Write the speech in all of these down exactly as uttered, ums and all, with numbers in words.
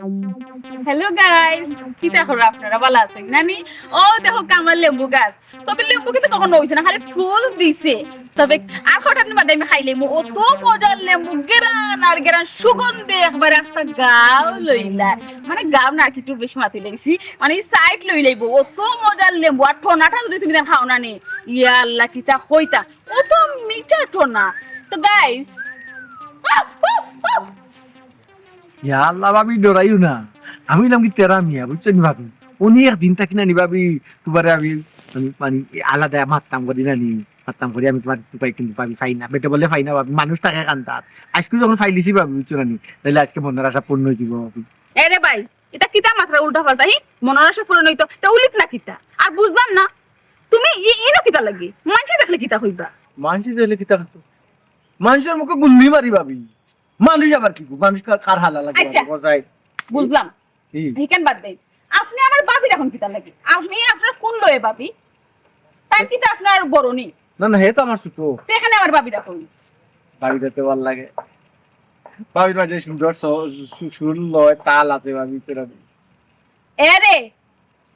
Hello guys, কিতা খবর আপনারা? ভালা আছইন নানি? অউ দেখউক্কা আমার লেম্বু গাছ। তবে লেম্বু কিন্তু কখনো অইছে না, খালি ফুল দিছে। তবে আর কয়টা দিন বাদে আমি খাইলাইমু। অত মজার লেম্বু, গেরান আর গেরান, সুগন্ধে একবারে আস্তা গাউ লইলা। মানে গাউ না, আর কি একটু বেশি মাতি লাইছি, মানে ই সাইড লইলাইবো। অত মজার লেম্বু, আর ঠোনাটা যদি তুমি দেন খাও না নি, ইয়া আল্লাহ, কিতা কইতা, অত মিঠা ঠোনা। তো গাইস, ইয়া আল্লাহ, ভাবি, ডরাইও না। আমি অইলাম কি তেরা মিয়া, বুঝছো নি ভাবি? অনেক দিন থাকি না নি ভাবি, তুমারে আমি, আমি, মানে, আলাদা মাততাম করি না নি, মাততাম করি আমি তুমার তুকাই, কিন্তু ভাবি পাই না, বেটা বলে পাই না ভাবি, মানুষ থাকে কান্দাত। আইজকু যখন পাইলিছি ভাবি, বুঝছো না নি, তাইলে আইজকে মনর আশা পূর্ণ অইযিবো ভাবি। এরে ভাই, ইতা কিতা মাতরা উল্টা পাল্টা, হি? মনর আশা পূরণ অইতো, তে উলিত না কিতা? আর বুঝলাম না, তুমি ই-, ইনো কিতা লাগি? মানষে দেখলে কিতা কইবা? মানষে দেখলে কিতা কইতো? মানষর মুখে গুল্লি মারি ভাবি। মানুষ আবার কি? মানুষ কার, কার হালা লাগে? আচ্ছা। ভাবি, বুঝাই। বুঝলাম। হি। হিখান বাদ দেইন। আপনে আমার ভাবির অখন কিতা লাগি? আপনে আপনার কুন লয়ে ভাবি? তাই কিতা আপনার বড় নি? না, না, হে তো আমার ছোট। তে এখানে আমার ভাবির অখন? ভাবির তো ভালা লাগে। ভাবির মাঝে সুন্দর স-, সু-, সুর লয়, তাল আছে ভাবি, তোরা। এরে,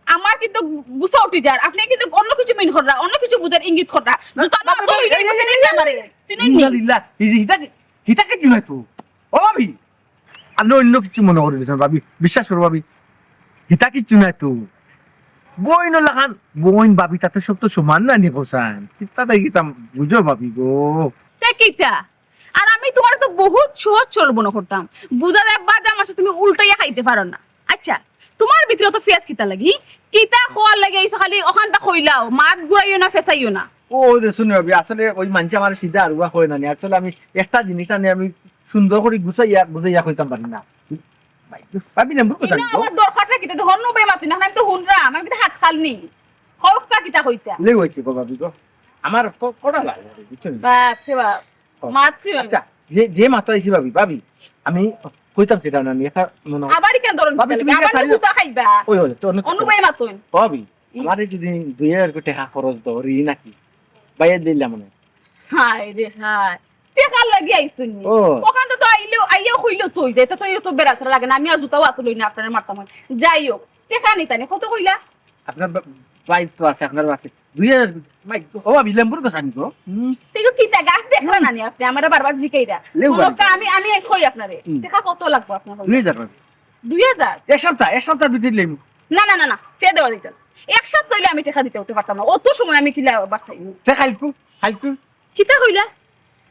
আমার কিন্তু গুসা উঠি যার। আপনে কিন্তু অন্য কিছু মিন কররা, অন্য কিছু বুঝার ইঙ্গিত কররা। জুতা না, না, না, না, এই, এই, এই, এই, আমারে। চিনইন নি? ইন্না লিল্লাহ। হি-, হিতা কি-, হিতা কিচ্ছু নায় তো। ও ভাবি, আপনে অন্য কিচ্ছু মনো করি দিছইন ভাবি। বিশ্বাস করো ভাবি, হিতা কিচ্ছু নায় তো। বইন লাখান, বইন ভাবি, তাতে সব তো সমান না নি কইছইন। কিতা তাই কিতা বুঝো ভাবি গো। তে কিতা? আর আমি তুমারে তো বহুত সহজ সরল মনো করতাম। বুঝা যায় বাজা মাছ তুমি উল্টাইয়া খাইতে পারো না। আচ্ছা, তুমার ভিতরে তো ফেস কিতা লাগি? কিতা কওয়ার লাগি আইছো খালি অখানতা কইলাও, মাত ঘুরাইও না, ফেসাইও না। ও, ওই যে শুনো ভাবি, আসলে ওই মানষে আমার সিধা আরুয়া কয় না নি। আসলে আমি একটা জিনিস আনি আমি সুন্দর করি গুছাইয়া, বুঝাইয়া কইতাম পারি না। ভাই, ভাবি না, ভুল কথা ইনো কইছো। আমার দরকারটা কিতা? তো হন্নু ভাই মাতি না, আমি তো হুনরাম, আমি কিতা হাত খাল নি। কওক্কা কিতা কইতা? লেউ অইছে গো ভাবি গো। আমার ক-, কড়া লাগে, বুঝছো নি? বাপ রে বাপ। ও, মাতছি আমি। আচ্ছা, যে, যে মাত্র আইছি ভাবি, ভাবি, আমি কইতাম সেটা না, আমি একটা মনে হয় আবার কেন ধরন ভাবি, দিতে তুমি লাগে? এটা আবার ছাড়িও। কুতা খাইবা? ওই, ওই, তো অন্য কথা। অনুবাই মাতুন। ভাবি, ই- আমারে যদি দুই হাজার করে টাকা খরচ দেও, ঋণ নাকি? বাইরে দিলাম মনে হয়। হায় রে হায়। টাকার লাগি আইছুন নি? ও। ওখান তো আইলেও, আইয়াও কইলেও তো অই যায়, এটা তো, ইয়ে তো বেড়াছাড়া লাগে না, আমি আর জুতাও আতো লই না, আপনারে মারতাম হয়। যাই হোক, টাকা নিতানি, কত কইলা? আপনার বা-, বাইক তো আছে, আপনার বাসে। দুই হাজার, ভাই, ও ভাবি, লেম্বুর গাছ আনি তো। হুম। তুই তো কিতা গাছ দেখলা না নি আপনি? আমারে বারবার জিকাইরা। লেম্বু মনে আনি। হচ্ছে আমি, আমি এক কই আপনারে। হুম। টাকা কত লাগবো আপনার? দুই হাজার ভাবি। দুই হাজার? এক সপ্তাহ, এক সপ্তাহ ভিতরে লেম্বু। না, না, না, না, ফের দেওয়া দিতে। এক সপ্তাহ হইলে আমি টাকা দিতে উঠতে পারতাম না। অত সময় আমি কিলা বাঁচাই? তে খাইলকু, খাইলকু। কিতা কইলা?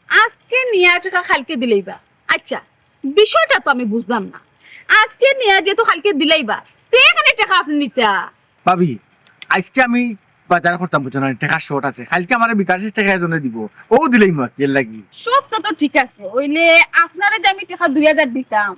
আজকে নিয়া টাকা কালকে দিলাইবা। আচ্ছা, বিষয়টা তো আমি বুঝলাম না। আজকে নিয়া যেহেতু কালকে দিলাইবা, তে এখানে টাকা আপনি নিতা। ভাবি, আজকে আমি বাজার করতাম, বুঝছো না, টাকা শর্ট আছে। কালকে আমারে বিকাশে টাকা এজনে দিব, ও দিলাইমু আর কি, এর লাগি। সবটা তো ঠিক আছে, অইলে আপনারে যে আমি টাকা দুই হাজার দিতাম,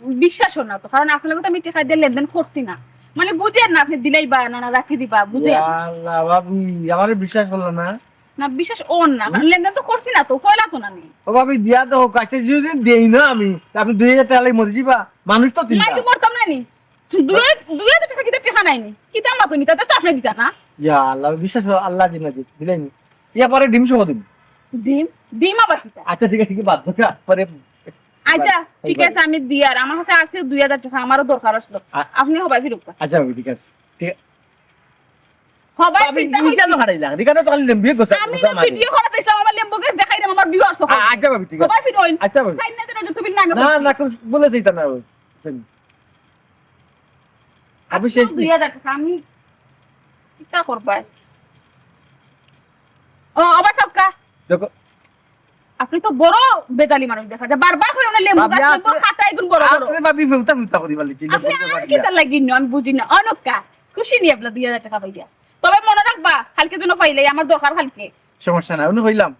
বিশ্বাস অর না তো, কারণ আপনার লগে তো আমি টাকা দিয়া লেনদেন করছি না। মানে বুঝেন না, আপনি দিলাইবা না, না রাখি দিবা, বুঝেন? ইয়া আল্লাহ, ভাবি, আমারে বিশ্বাস করলা না? না, বিশ্বাস অর না, কারণ লেনদেন তো করছি না তো, পয়লা তো না নি। ও ভাবি, দিয়া তো হোক, আচ্ছা, যদি দেই না আমি, তা আপনি দুই হাজার টাকা লাগি মরি যাবা, মানুষ তো তিনটা। মাই তো মরতাম না নি। দুই, দুই হাজার টাকা কিতা টাকা নাই নি? কিতা মাতো নি, তাতে তো আপনি দিতা না। ইয়া আল্লাহ, বিশ্বাস করো, আল্লাহ দিন না দিন, দিলাই নি। ইয়া পরে ডিম সহ দিন। ডিম? ডিম আবার কিতা? আচ্ছা, ঠিক আছে, কি বাদ দরকার? পরে আচ্ছা, বাদ, ঠিক বাদ। আছে, আমি দিয়ার। আমার কাছে আছে দুই হাজার টাকা, আমারও দরকার আসলো। আ- আপনি হবাই ফিরুক। আচ্ছা, ভাবি, ঠিক আছে। ঠিক আছে। হবাই ভাবি, ফিরতে এই কইছি। কেন হারাইলা? এখানে তো খালি লেম্বু গোসা, আমি গোসা তো মারি। ভিডিও করাত আইছিলাম, আমার লেম্বু গাছ দেখাইরাম, আমার ভিউয়ার্স সকল। আ-, আচ্ছা, ভাবি, ঠিক আছে। হবাই ফিরুন। আচ্ছা, ভাবি। সাইড না দিলে তুমি না না, করছি। না, কোন বলে যাইতা না, ভাবি। আমি শেষ আজকেও দুই হাজার টাকা, আমি কিতা করবাই? ও, আবার সবকা। দেখো। আপনি তো বড় বেজালি মানুষ দেখা যায়। বারবার করে ওনার লেম্বু ভাবি, গাছ, লেম্বু আপনি, খাটা এগুন বড় বড়। আপনি ভাবি ফেলতা ফেলতা করি বলি, কি আপনি লেম্বু আর গাছ কিতা দিয়া। লাগি নি? আমি বুঝি না। অনকা, খুশি নি আপনার দুই হাজার টাকা পাইয়া। তবে মনে রাখবা, কালকে যেন পাইলে, আমার দরকার কালকে। সমস্যা নাই, উনি হইলাম।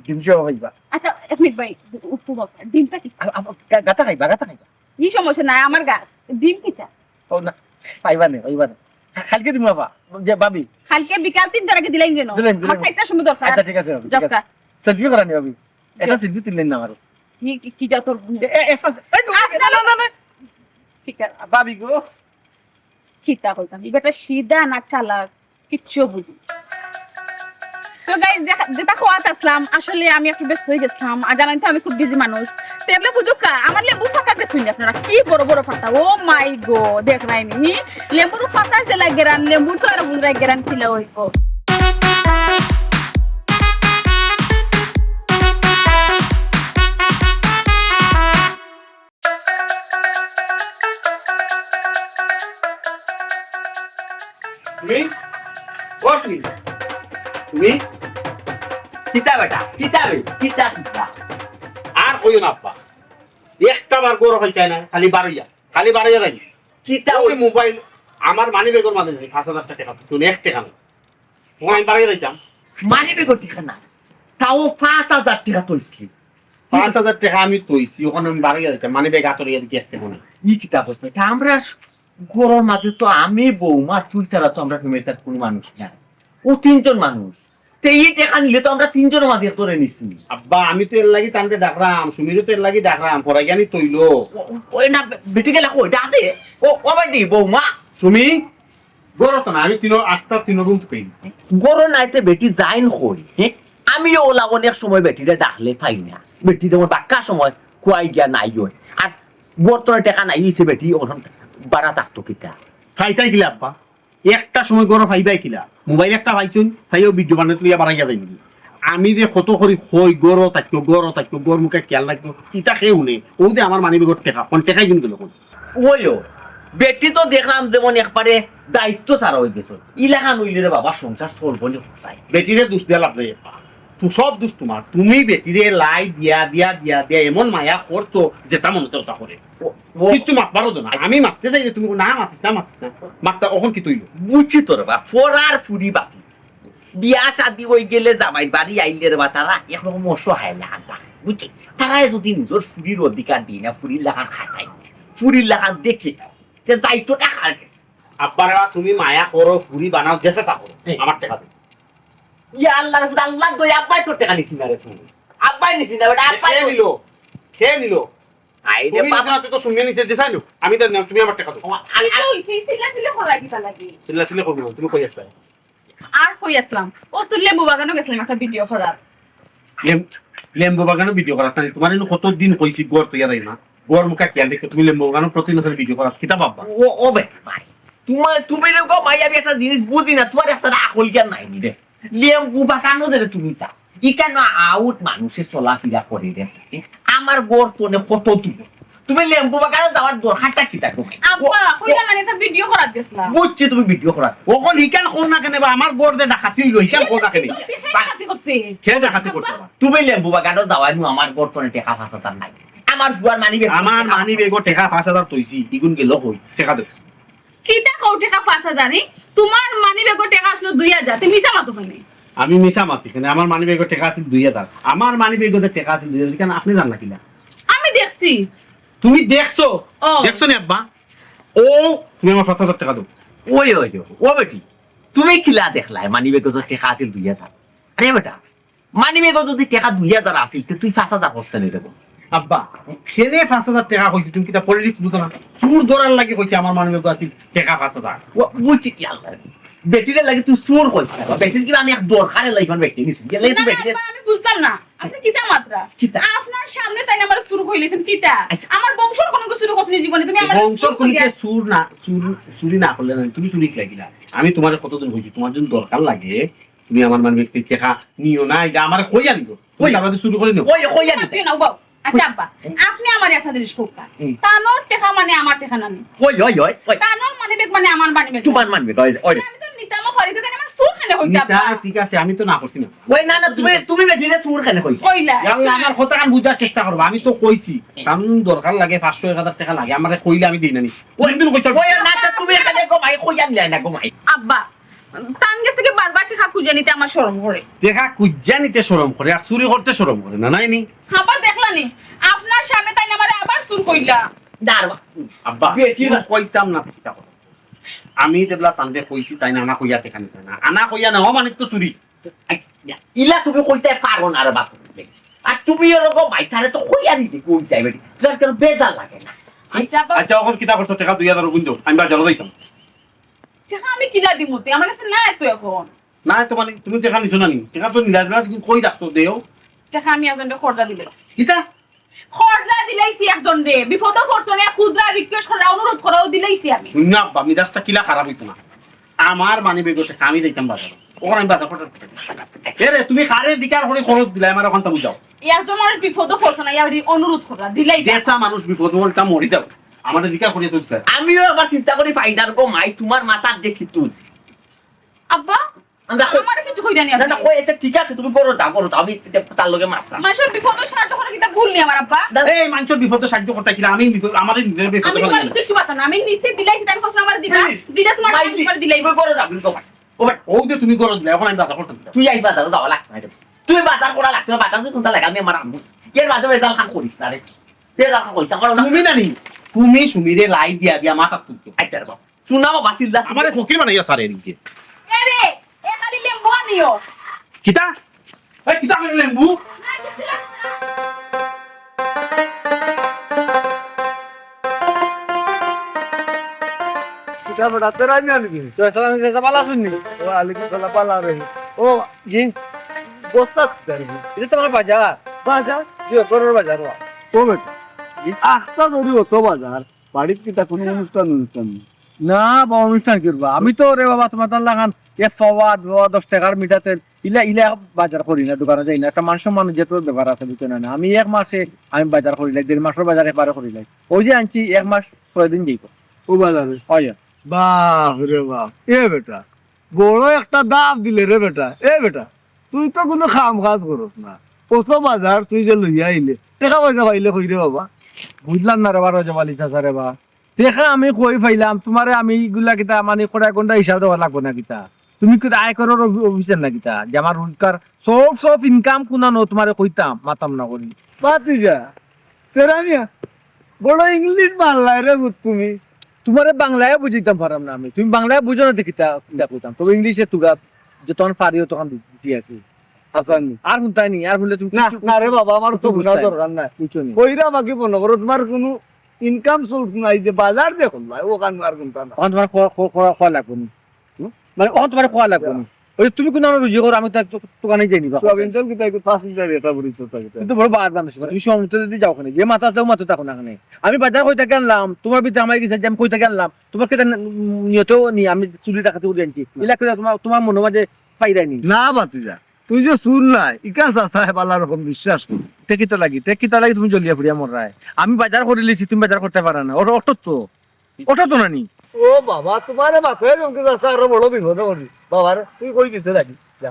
ডিম সহ খাইবা। আচ্ছা, এক মিনিট ভাই, উঠবো বলতে। ডিমটা কি? আ-, আ-, গা-, গাতা খাইবা, গাতা খাইবা। ই সমস্যা নাই, আমার গাছ। ডিম কিতা? ও না, পাইবা নে, পাইবা নে। কা-, কালকে দিমু বাবা, যে ভাবি। কালকে বিকাল তিনটার আগে দিলাইন যেন। দিলাইন, আমার দিলাইন। চারটার সময় দরকার। আচ্ছা, ঠিক আছে, ভাবি, ঠিক আছে। দরকার। সেলফি করা নি, ভাবি। এটা সেলফি তুললেন না আমারও। কি, কি, কি জাতর? এ, এ, একটা, এই তো, আপনার না, না, না, না। ঠিক আছে। ভাবি গো। কিতা কইতাম? ই বেটা সিধা না চালাক? কিচ্ছু বুঝি না। তো গাইস, যেটা কওয়াত আসলাম, আসলে আমি একটু ব্যস্ত হয়ে গেছিলাম। আর জানেন তো আমি খুব বিজি মানুষ। তেমনে বুঝুক্কা, আমার লেবু ফাটা দেখছইন আপনারা, কি বড় বড় ফাটা। ও মাই গো, দেখরায়নি লেবুর ফাটা, যে লাগে গেরান, লেবুর তো আর বুঝরায় গেরান কিলা অইবো। তুমি? ও সুমি, তুমি? কিতা বেটা? কিতা বে? কিতা চিন্তা? আর কইও না আব্বা, একটা বার গরো খাইতায় না, খালি বারইয়া, খালি বারইয়া যাই। কিতা ওই মোবাইল, আমার মানি ব্যাগর মাঝে নাই, পাঁচ হাজার টেকা, শুনে এক টেকা নাই। তখন আমি বারইয়া যাইতাম। মানি ব্যাগর টেকা না, তাও পাঁচ হাজার টেকা থইছলি। পাঁচ হাজার টেকা আমি থইছি, ওখানে আমি বারইয়া যাইতাম, মানি ব্যাগ আতর ইয়া দেখি এক টেকা নাই। ই কিতা অবস্থা? তা আমরা ঘরর মাঝে তো আমি, বৌমা, তুই ছাড়া তো আমরা ফ্যামিলির কোনো মানুষ নাই। ও তিনজন মানুষ। তে ই টেকা নিলে তো আমরা তিনজনর মাঝে ধরে নিছি। আব্বা, আমি তো এর লাগি তানরে ডাকরাম, সুমিরও তো এর লাগি ডাকরাম, পড়াইয়া নি তইলো। ও, ও, ওই না, বে-, বেটি গেলা কই? ডাক দে। ও, ও বেটি, বৌমা। সুমি, গরো তো না, আমি তিনো, আস্তা তিনো রুম তো পেয়ে গেছি। গরো নাইতে বেটি যাইন কই? হে? আমিও ওলা অনেক সময় বেটিরে ডাকলে পাই না। বেটি যেমন বাক্কা সময় কুয়াই গিয়া নাই অয়। আর গরো তো টেকা নাই, ইসে বেটি ওখান বাড়া থাকতো কিতা? পাইতায় কিলা আব্বা? একটা সময় গরো পাইবায় কিলা? মোবাইল একটা পাইছইন, পাইয়াও ভিডিও বানাই তুলিয়া বাড়াইয়া যাইন। আমি যে কত করি কই, গরো থাকিও, গরো থাকিও, গরো মুখে খেয়াল রাখিও, ইতা কেউ নেই। ও যে আমার মানি ব্যাগর টেকা, কোন টেকাই কিন্তু দেখুন। ওইও, বেটি তো দেখলাম যেমন একবারে দায়িত্ব ছাড়া অই গেছে। ইলাখান অইলে রে বাবা, সংসার চলবো নি কোথায়? বেটিরে দোষ দিয়া লাভ নাই। তুই সব দোষ তোমার। তুমি বেটিরে লাই দিয়া, দিয়া, দিয়া, দিয়া এমন মায়া করতো, যেটা মনে হতো ওটা করে। ও, ও। কিচ্ছু মাতবারও দে না। আমি মাততে চাই যে তুমি না মাতিস, না মাতিস না। মাততা অখন কিতা অইলো? বুঝছি তো রে বা, ফরার ফুরি বাতিস। বিয়া শাদি অই গেলে জামাইর বাড়ি আইলে রে বা, তারা একরকম অসহায় লাখান থাকে। বুঝছি? তারায় যদি নিজর ফুরির অধিকার দেয় না, ফুরির লাখান খাটায়, ফুরির লাখান দেখে, তে যাইতোটা কার গেছে? আব্বা রে বা, তুমি মায়া করো, ফুরি বানাও, যেতা করো, হুম। আমার টেকা দেও। ইয়া আল্লাহ, আল্লাহ দয়া, আব্বায় তোর টেকা নিছি না রে তুমি। আব্বায় নিছি না, বেটা, আব্বায় কে নিল? কে নিল? আই রে তুমি বাবা। নিছো না, তুই তো সুমিয়ে নিছে, যে চাইলো। আমি দেন না, তুমি আমার টেকা দেও। ও, আ-, আ-, ইটা অইছে, চিল্লা চিল্লি করা কিতা লাগি? চিল্লা চিল্লি করবো না, তুমি কই আসলায়? আর কই আসলাম? ও তো লেবু বাগানো গেছিলাম একটা ভিডিও করার। লেম-, লেম্বু বাগানো ভিডিও করার তাই তোমার এনে কত দিন কইছি ঘর তৈয়া দেয় না। ঘর মুখা খেয়াল রেখে তুমি লেম্বু বাগানো প্রতিদিন করে ভিডিও করার কিতা বাবা? ও, ও বে, ভাই। তোমার, তুমি রে গো ভাই, আমি একটা জিনিস বুঝি না, তোমার একটা আকল জ্ঞান নাই নি রে। লেম্বু বাগানো ধরে তুমি যাও। ইখানো আউট মানুষে চলাফিরা করে রে। আমার ঘর তো অনে কত দূর। তুমি লেম্বু বাগানো যাওয়ার দরকারটা কিতা গো ভাই? আব্বা, ও, কইলা ও, মানে একটা ভিডিও করাত গেছলাম। বুঝছি তুমি ভিডিও করাত। অখন ইখান কও না কেনে বা আমার ঘর যে ডাকাতি অইলো, ইখান কও না কেনে? কে ডাকাতি করছে? কে ডাকাতি করছে আব্বা? তুমি লেম্বু বাগানো যাওয়ায় নু আমার ঘর তো অনে টেকা পাঁচ হাজার নাই। আমার ফুয়ার মানি ব্যাগ। আমার মানি ব্যাগো টেকা পাঁচ হাজার থইছি, ইগুন গেল কই? টেকা দেও। কিতা কও টেকা পাঁচ হাজার, হি? তোমার মানি ব্যাগো টেকা আছিল দুই হাজার, তুমি মিছা মাতো কেনে? আমি মিছা মাতি কেনে? আমার মানি ব্যাগো টেকা আছিল দুই হাজার। আমার মানি ব্যাগো যে টেকা আছিল দুই হাজার, কেনে আপনি জানলা কিলা? আমি দেখছি। তুমি দেখছো? ও। দেখছো নি আব্বা? ও, তুমি আমার পাঁচ হাজার টেকা দেও। ওই, ওই, ওই, ও বেটি, তুমি কিলা দেখলায় মানি ব্যাগো যে টেকা আছিল দুই হাজার? আরে বেটা, মানি ব্যাগো যদি টেকা দুই হাজার আছিল, তে তুই পাঁচ হাজার কস কেনে রে বা? আব্বা, কেনে পাঁচ হাজার টেকা কইছি, তুমি কিতা পলিটিক্স বুঝো না? চুর ধরার লাগি কইছি আমার মানি ব্যাগো আছিল টেকা পাঁচ হাজার। ও, বুঝছি কি আল্লাহ। বেটিরে লাগি তুই চুর কইছ না, বেটির কিবা আমি এক দরকারে লাইফান বেটি নিছি। গেলে তুই না, না, বেটিরে আব্বা, আমি বুঝলাম না। আপনি কিতা মাতরা? কিতা? আপনার সামনে তাইন আমারে চুর কইলাইছইন, কিতা? আচ্ছা। আমার বংশর কোনো কিছু চুরি করতে জীবনে, তুমি আমার বংশর চুর কোনো কইলা? কে চুর না, চুর, চুরি না করলে না, তুমি চুরি কিলা কিলা? আমি তোমারে কতদিন কইছি, তোমার যদি দরকার লাগে, তুমি আমার মানি ব্যাগ থাকি টেকা নিও না, ইটা আমারে কইয়া নিও। তুমি কই? তার বাদে চুরি করি নিও। কই, কইয়া নিতে? মাতিও না, বাবা। আচ্ছা, আব্বা, আপনি আমারে একটা জিনিস কউক্কা। হুম। তানর টেকা মানে আমার টেকা না নি? ওই, ওই, ওই, ওই। তানর মানি ব্যাগ মানে আমার মানি ব্যাগ। তোমার মানি ব্যাগ, ওই, ওই। আমি তো নিতামও পারি, তে আমার চুর কেনে কইতা, নিতা, আব্বা? ঠিক আছে, আমি তো না করছি না। ওই, না, না, তুমি, তুমি বেটিরে চুর কেনে কইতা? কইলা। ইয়াল্লা, আমার কথাখান বুঝার চেষ্টা করবা। আমি তো কইছি, কারণ দরকার লাগে, পাঁচশো, এক হাজার টেকা লাগে, আমারে কইলে আমি দেই না নি। ওই, কোনদিন কইছো? ওই, না, তা তুমি এখানে গো ভাই, কইয়া নিলে না গো ভাই। আব্বা, তান গেছ থাকি বারবার টেকা খুজিয়া নিতে আমার শরম করে। টেকা খুজিয়া নিতে শরম করে, আর চুরি করতে শরম করে না, নাই নি? আব্বা, দেখলা নি? আপনার সামনে তাইন আমারে আবার চুর কইলা। দাঁড়াও। আব্বা, বেটি চুর না। কইতাম না, কিতা কথা? আমি যেবলা তানরে কইছি, তাইন আনা কইয়া টেকা নিতা না। আনা কইয়া নেওয়া মানে তো চুরি। ইলা তুমি কইতায় পারো না রে বাপ। আর তুমি এরকম ভাই, তারে তো কইয়া নিতে কই যাইবে। তোমার কেন বেজার লাগে না? আচ্ছা, আব্বা। আচ্ছা, অখন কিতা করছো? টেকা দুই হাজার অগুন দেও, আমি বাজারো যাইতাম। টেকা আমি কিলা দিমু তে? আমার কাছে নাই তো অখন। নাই তো মানে, তুমি টেকা নিছো না নি? টেকা তো নিলা, তুমি কই রাখছো, দেও। টেকা আমি একজনরে কর্জা দিলাইছি। কিতা? খরচা দিলাইছি একজনরে, বিপদো পড়ছইন, এক খুদরা request করা, অনুরোধ করাও দিলাইছি আমি। হুনো আব্বা, মিজাজটা কিলা খারাপ অইতো না। আমার মানি ব্যাগর টেকা আমি দিতাম বাজার। অখন আমি বাজার করতে পারি না। এরে, তুমি কারে অধিকার করি খরচ দিলায়, আমারে অখানতা বুঝাও। একজন মানুষ বিপদো পড়ছইন, ইয়া রি-, অনুরোধ করা, দিলাই। যেতা মানুষ বিপদো পড়িয়া মরি যাও, আমারে অধিকার করি তুলছে। আমিও আবার চিন্তা করি পাই না গো মাই, তুমার মাথাত যে কিতা তুলছে। আব্বা, না, না, কই-, আমারে কিছু কইরা নি না, না, আপনি। কই, আচ্ছা, ঠিক আছে, তুমি করো, যাও, করো, যাও, আমি এটা তার লগে মাতলাম। মানুষর বিপদো সাহায্য করা কিতা ভুল নি আমার আব্বা? না। এই মানুষর বিপদো সাহায্য করতে কিনা আমি নিতে, আমারে নিজের বিপদে আমি তোমার ফেলবে না। কিছু পারতাম না। আমি নিশ্চিত দিলাই, সেটা আমি কইছিলাম আমার দিবা। Please, দিলে তোমার মাইজি, আমি তোমার দিলাই। তুমি করো, যাও, তুমি করো। ও ভাই, ও যে তুমি করো দিলে, অখন আমি বাজার করতাম কিতা? তুই আইস বাজারো যাওয়া লাগতো না রে। তুই বাজার করা লাগতো না, বাজার তুই কোনটা লাগা, আমি আমার আম্মু। এর বাদে ভেজাল খান করিস না রে। ভেজাল খান করিস না, করো না। তুমি না নি, তুমি সুমিরে লাই দিয়া দিয়া মাথা তুলছো। আচ্ছা রে বাবা। শুনা বাবা, চিল্লা, আমারে ফকির বানাইয়া সারে এদিকে। এ রে, এ খালি লেম্বু আনিও। কিতা? এই কিতা করে লেম্বু? কিতা বেটা, তোরা আমি আনবি? তো সালাম দিতে বালা শুননি। ও আলাইকুম সালাম, বালা রে। ও, জি। বস্তা কিতা রে? এটা তো আমার বাজার। বাজার? জি, ঘরর বাজার। ও বেটা, আস্তা ধরি অত বাজার। বাড়িত কিতা কোনো অনুষ্ঠান অনুষ্ঠান নি? না বা অনুষ্ঠান কিতা বা? আমি তো রে বাবা তুমার তার লাখান এক পাওয়া, দুয়া, দশ টেকার মিঠা তেল, ইলা, ইলা বাজার করি না, দোকানো যাই না। একটা মান সম্মান যেহেতু ব্যাপার আছে, বুঝছো না? না, আমি এক মাসে আমি বাজার করিলাই, দেড় মাসর বাজার একবারে করিলাই। ওই যে আনছি এক মাস ছয় দিন যাইব। ও বাজারে? অয়। বাপ রে বাপ, এ বেটা, বড় একটা দাব দিলে রে বেটা। এ বেটা, তুই তো কোনো কাম কাজ করস না, অত বাজার তুই যে লইয়া আইলে, টেকা পয়সা পাইলে কই রে বাবা? বুঝলাম না রে বা রজব আলী চাচা রে বা, টেকা আমি কই পাইলাম? তুমারে আমি ইগুলা কিতা মানে কড়াই গন্ডা হিসাব দেওয়া লাগবো না কিতা? তুমি কিতা আয়করর অফি-, অফিসার না কিতা? যে আমার রোজগার source of income কুনানো তুমারে কইতাম, মাতাম না করি। ভাতিজা, তেরা মিয়া, বড় ইংলিশ বাংলায় রে বুঝ তুমি। তুমারে বাংলায় বুঝাইতাম পারলাম না আমি। তুমি বাংলায় বুঝো না তো কিতা, কিতা কইতাম? তবে ইংলিশে তুগা যতখান পারি অতখান দি-, দিছি আর কি। আচ্ছা নি। আর হুনতায় নি, আর হুনলে তুমি না, কিচ্ছু না রে বাবা, আমার তো কিছু হুনার বুঝতায় না। দরকার নাই। বুঝছো নি? কইরা বাকি মনে করো তুমার কোনো income source নাই যে বাজার দেখো না, ওখান আর কোনটা না। অখন তুমার খোয়া, খোয়া, খোয়া, খোয়া লাগবো নি। হুম? মানে, অখন তুমার খোয়া লাগবো নি। ওই যে তুমি কুনানো রুজি করো, আমি তো এক দোকানে যাইনি বা। সোয়াবিন তেল কিতা একটু পাঁচ লিটার এটা বুড়ি চোদ্দ লিটার। তুমি তো বড় বাদ মানুষ, তুমি সমুদ্র যদি যাও ওখানে, যে মাথা আছে, ও মাথা থাকো না ওখানে। আমি বাজার কইতা গেলাম, তুমার ভিতরে আমার গেছে যে আমি কইতা গেলাম, তুমার কিতা নিয়ত নি, আমি চুরি ডাকাতি করি আনছি। ইলা করে তুমার, তুমার মনে মাঝে পাইরাই নি। না, ভাতিজা। তুই যে চুর নায়, ইখান চাচায় বালা রকম বিশ্বাস করি। তে কিতা লাগি, তে কিতা লাগি তুমি জ্বলিয়া পুড়িয়া মররায়? আমি বাজার করি লিছি, তুমি বাজার করতে পারো না। অটো, অটো তো, অটো তো নানি। ও বাবা, তুমারে মাথায় রঙকে চাচা আরো বড় বিপদ করি। বাবা রে, তুই কই দিছে লাগি? যা।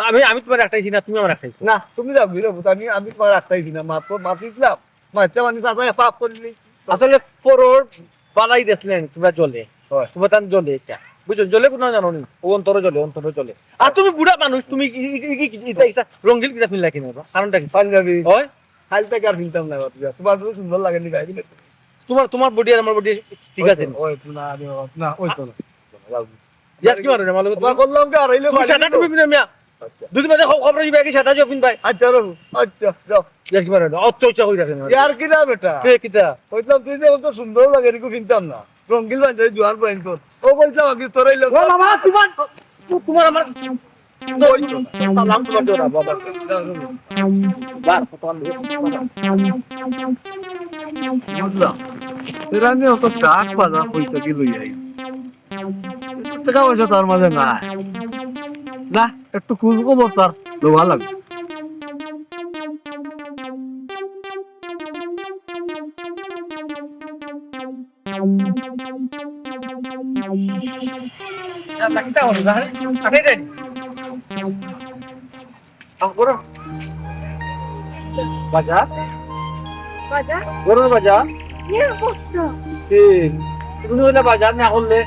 আমি, আমি তুমারে আটকাইছি না, তুমি আমারে আটকাইছো। না, তুমি যাও, গিরো, আমি, আমি তুমারে আটকাইছি না। মাত্র মাতিছিলাম, মারতে মানে চাচায় পাপ করিলি। আসলে পরর বালাই দেখলেন, তুমরা জ্বলে। হয়। তুমরা তান জ্বলে এটা। বুঝছো? জ্বলে কুনানো জানো নি? ও অন্তরে জ্বলে, অন্তরে জ্বলে। আর তুমি বুড়া মানুষ, তুমি কি, কি, কি, কি, এটা, এটা রঙিন কিতা ফিনলা কিনা বা? কারণটা কি? পাঞ্জাবি। হয়? কাইল থাকি আর ফিনতাম না, বাপ রে। তুমার তো সুন্দর লাগে নি, ভাই। তুমার, তুমার body আর আমার body ঠিক আছে নি? ওই, ওই, না, আরে বাবা, না, ওই তো না। ইয়ার্কি মারো রে, মালো। তোমার করলাম কি আর অইলে তুমি বাড়ি সাদা দিত? টুপি পিনো মিয়া। আচ্ছা। দুদিন বাদে খবর, খবর অইবে কি সাদা টুপি পিনবায়? আচ্ছা, রবি। আচ্ছা, যাও। ইয়ার্কি মারো না, অত ইচ্ছা করি রাখে না। ইয়ার্কি না বেটা। কে কিতা? কইতাম তুই যে অত সুন্দর লাগে, এরকম ফিনতাম না। রঙিন পাঞ্জাবি জোয়ান পাইন তোর। ও কইতাম আমি তোর অইলে ও বাবা, তুমার, তুমার আমার সালাম তুমার জোড়া বাবা। বার, কত আনবে? বুঝলাম। এরা আমি অত ডাক বাজা কই থাকি লই আই। টেকা পয়সা তার মাঝে নাই। না, একটু খোঁজ খবর তার লওয়া লাগবে। বাজার? বাজার? ঘরর বাজার? এর অবস্থা। কি? তুমি কইলা বাজার না করলে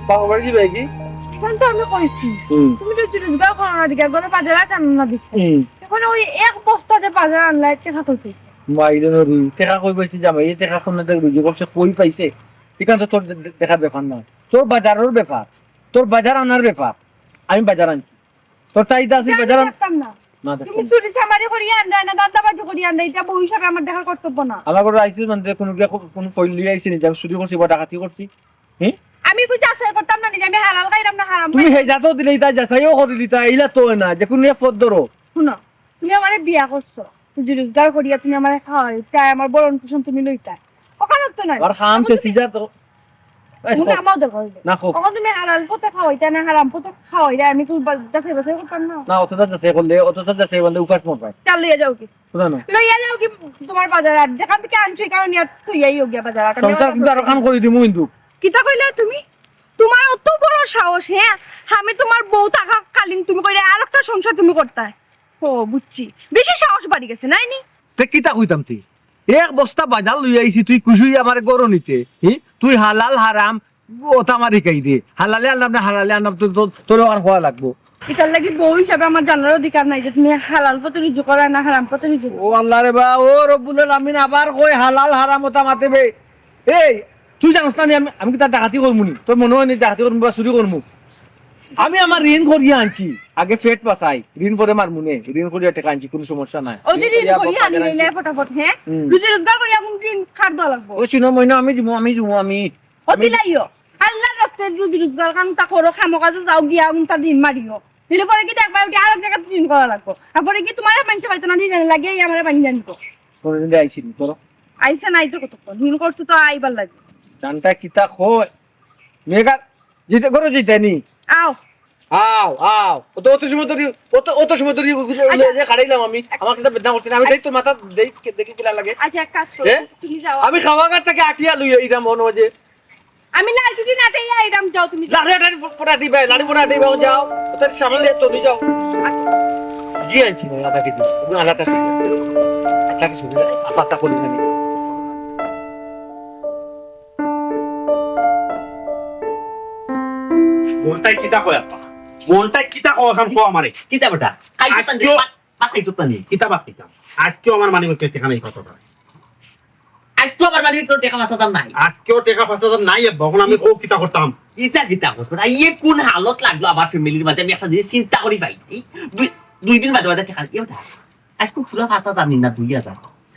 বাপর বাড়ি যাইবায় কি? এখন তো আমি কইছি। হুম। তুমি তো রোজগার করো না দিকে, ঘরর বাজার আর আনো না দিকে। হুম। এখন ওই এক বস্তা যে বাজার আনলা, টেকা কই পাইছো? মাইরে নরি, টেকা কই পাইছে জামাই? এই টেকা কোন রুজি করছে, কই পাইছে? ইখান তো তোর দে-, দেখার ব্যাপার না। তোর বাজারর ব্যাপার, তোর বাজার আনার ব্যাপার। আমি বাজার আনছি। তোর চাহিদা আছে আমি বাজার আন-, পারতাম না। না, দেখো। তুমি চুরি চামারি করি আনরায় না, ধান্দাবাজি করি আনরায়, এটা বউ হিসাবে আমার দেখার কর্তব্য না। আমার ঘরো আইছিস মানে কোনো গিয়া কো-, কোনো ফইল লইয়া আইছি নি, যে আমি চুরি করছি বা ডাকাতি করছি? হুম? আমি কই যাচাই করতাম না নি, আমি হালাল খাইরাম না হারাম তুমি খাইরাম। হে জাতো দিলে ইতা যাচাইও করি দিতা, ইলা তো অয় না, যে কোনো এক পথ ধরো। হুনো, তুমি আমারে বিয়া করছো, রুজি রোজগার করিয়া তুমি আমারে খাওয়াইতায়, আমার ভরণ পোষণ তুমি লইতায়। অখান তো নায়। আর খাম সে সিজা তো। এই তুমি কও। আমাও দরকার অইলে। না, কও। অখন তুমি হালাল পথে খাওয়াইতায় না হারাম পথে খাওয়াইতায়, আমি তো বা-, যাচাই বাছাই করতাম না। না, অতটা যাচাই করলে, অতটা যাচাই করলে উপাস মরবায়। তা লইয়া যাও কি? শোনো না। লইয়া যাও কি তোমার বাজার আর যেখান থেকে আনছো, এই কারণে আর থইয়াই হোক গিয়া বাজার আর। আমি সংসার কিন্তু আরো কাম করি দিমু কিন্তু। কিতা কইলা তুমি? তোমার অত বড় সাহস, হ্যাঁ? আমি তোমার বউ থাকাকালীন তুমি কইরা আর একটা সংসার তুমি করতায়। ও, বুঝছি। বেশি সাহস বাড়ি গেছে, নায় নি? তে কিতা কইতাম তুই? এক বস্তা বাজার লইয়া আইছি, তুই খুশি হইয়া আমারে গরু নিতে। হি? তুই হালাল হারাম, ওটা আমার হিকাই দে। হালালে আনলাম না, হালালে আনলাম, তো, তো, তোরে আর কওয়া লাগবো। ইতার লাগি বউ হিসাবে আমার জানার অধিকার নাই যে তুমি হালাল পথে রুজি করো না হারাম পথে রুজি করো। ও আল্লাহ রে বা, ও রব্বুল আলামিন আবার কই হালাল হারাম ওটা মাতে বে। এই, তুই জানোস না নি আমি, আমি কিতা ডাকাতি করমু নি? তোর মনে হয় নি ডাকাতি করমু বা চুরি করমু? আমি আমার ঋণ করিয়া আনছি, আগে পেট বাঁচাই, ঋণ পরে মারমু নে, ঋণ করিয়া টেকা আনছি, কোনো সমস্যা নাই। ও যে ঋণ করিয়া আনি নিলে ফটাফট, হ্যাঁ? হুম। রুজি রোজগার করিয়া কোন ঋণ কার দেওয়া লাগবো? ও শুনো মইনা, আমি দিমু, আমি দিমু, আমি। ও আমি দিলাইও। আল্লাহর রাস্তায় রুজি রোজগার কাম তা করো, কামো কাজে যাও গিয়া, উনটা ঋণ মারিও। নিলে পরে কি দেখবা, ওটা আরো জায়গা ঋণ করা লাগবো। তারপরে কি তোমার বাঞ্চা পাইতো না, ঋণ লাগে, এই আমার বাঞ্চা নিতো। কোনোদিন আইসি নি, ধরো। আইসা নাই তো কতক্ষণ, ঋণ করছো তো আইবার লাগবে। জানটা কিতা কয়? মেঘা, জিতে করো জিতে নি। আও। আও, আও। অত, অত সময় ধরি, অত, অত সময় ধরি ওগুলো আচ্ছা। লইয়া যে কাটাইলাম আমি। আমার কিতা বেদনা করছে না। আমি দেই তো মাথা দেই, দেখি কিলা লাগে। আচ্ছা, এক কাজ করো, এ? তুমি যাও। আমি খাওয়া ঘাট থেকে আটিয়া লই এইটা মনে হয় যে আমি লাড়ি টুটি নাটাইয়া আইরাম, যাও তুমি যাও। লাড়ি, লাড়ি ফু-, ফুটা দিবে, লাড়ি ফুটা দিবে, যাও। ওটা সামনে দিয়ে তুমি যাও। গিয়ে আনছি না, আলাদা কিছু। ওগুলো আলাদা কিছু। আলাদা কিছু। আলাদা করি না। মনটাই কিতা কয় আপা? মনটাই কিতা কয় এখন কও আমারে? কিতা বেটা? খাইছো আজকেও তানি? ভাত, ভাত খাইছো তানি? কিতা ভাত খাইতাম? আজকেও আমার মানিব্যাগে টেকা নাই পাঁচ হাজার। আজকেও আমার মানিব্যাগে টেকা পাঁচ হাজার নাই? আজকেও টেকা পাঁচ হাজার নাই আব্বা, এখন আমি কও কিতা করতাম? ইতা কিতা করতাম? এই কোন হালত লাগলো আমার ফ্যামিলির মাঝে, আমি একটা জিনিস চিন্তা করি পাই। এই দুই, দুই দিন বাদে বাদে টেকা, এ বেটা, আজকে পুরা পাঁচ হাজার নি না দুই হাজার?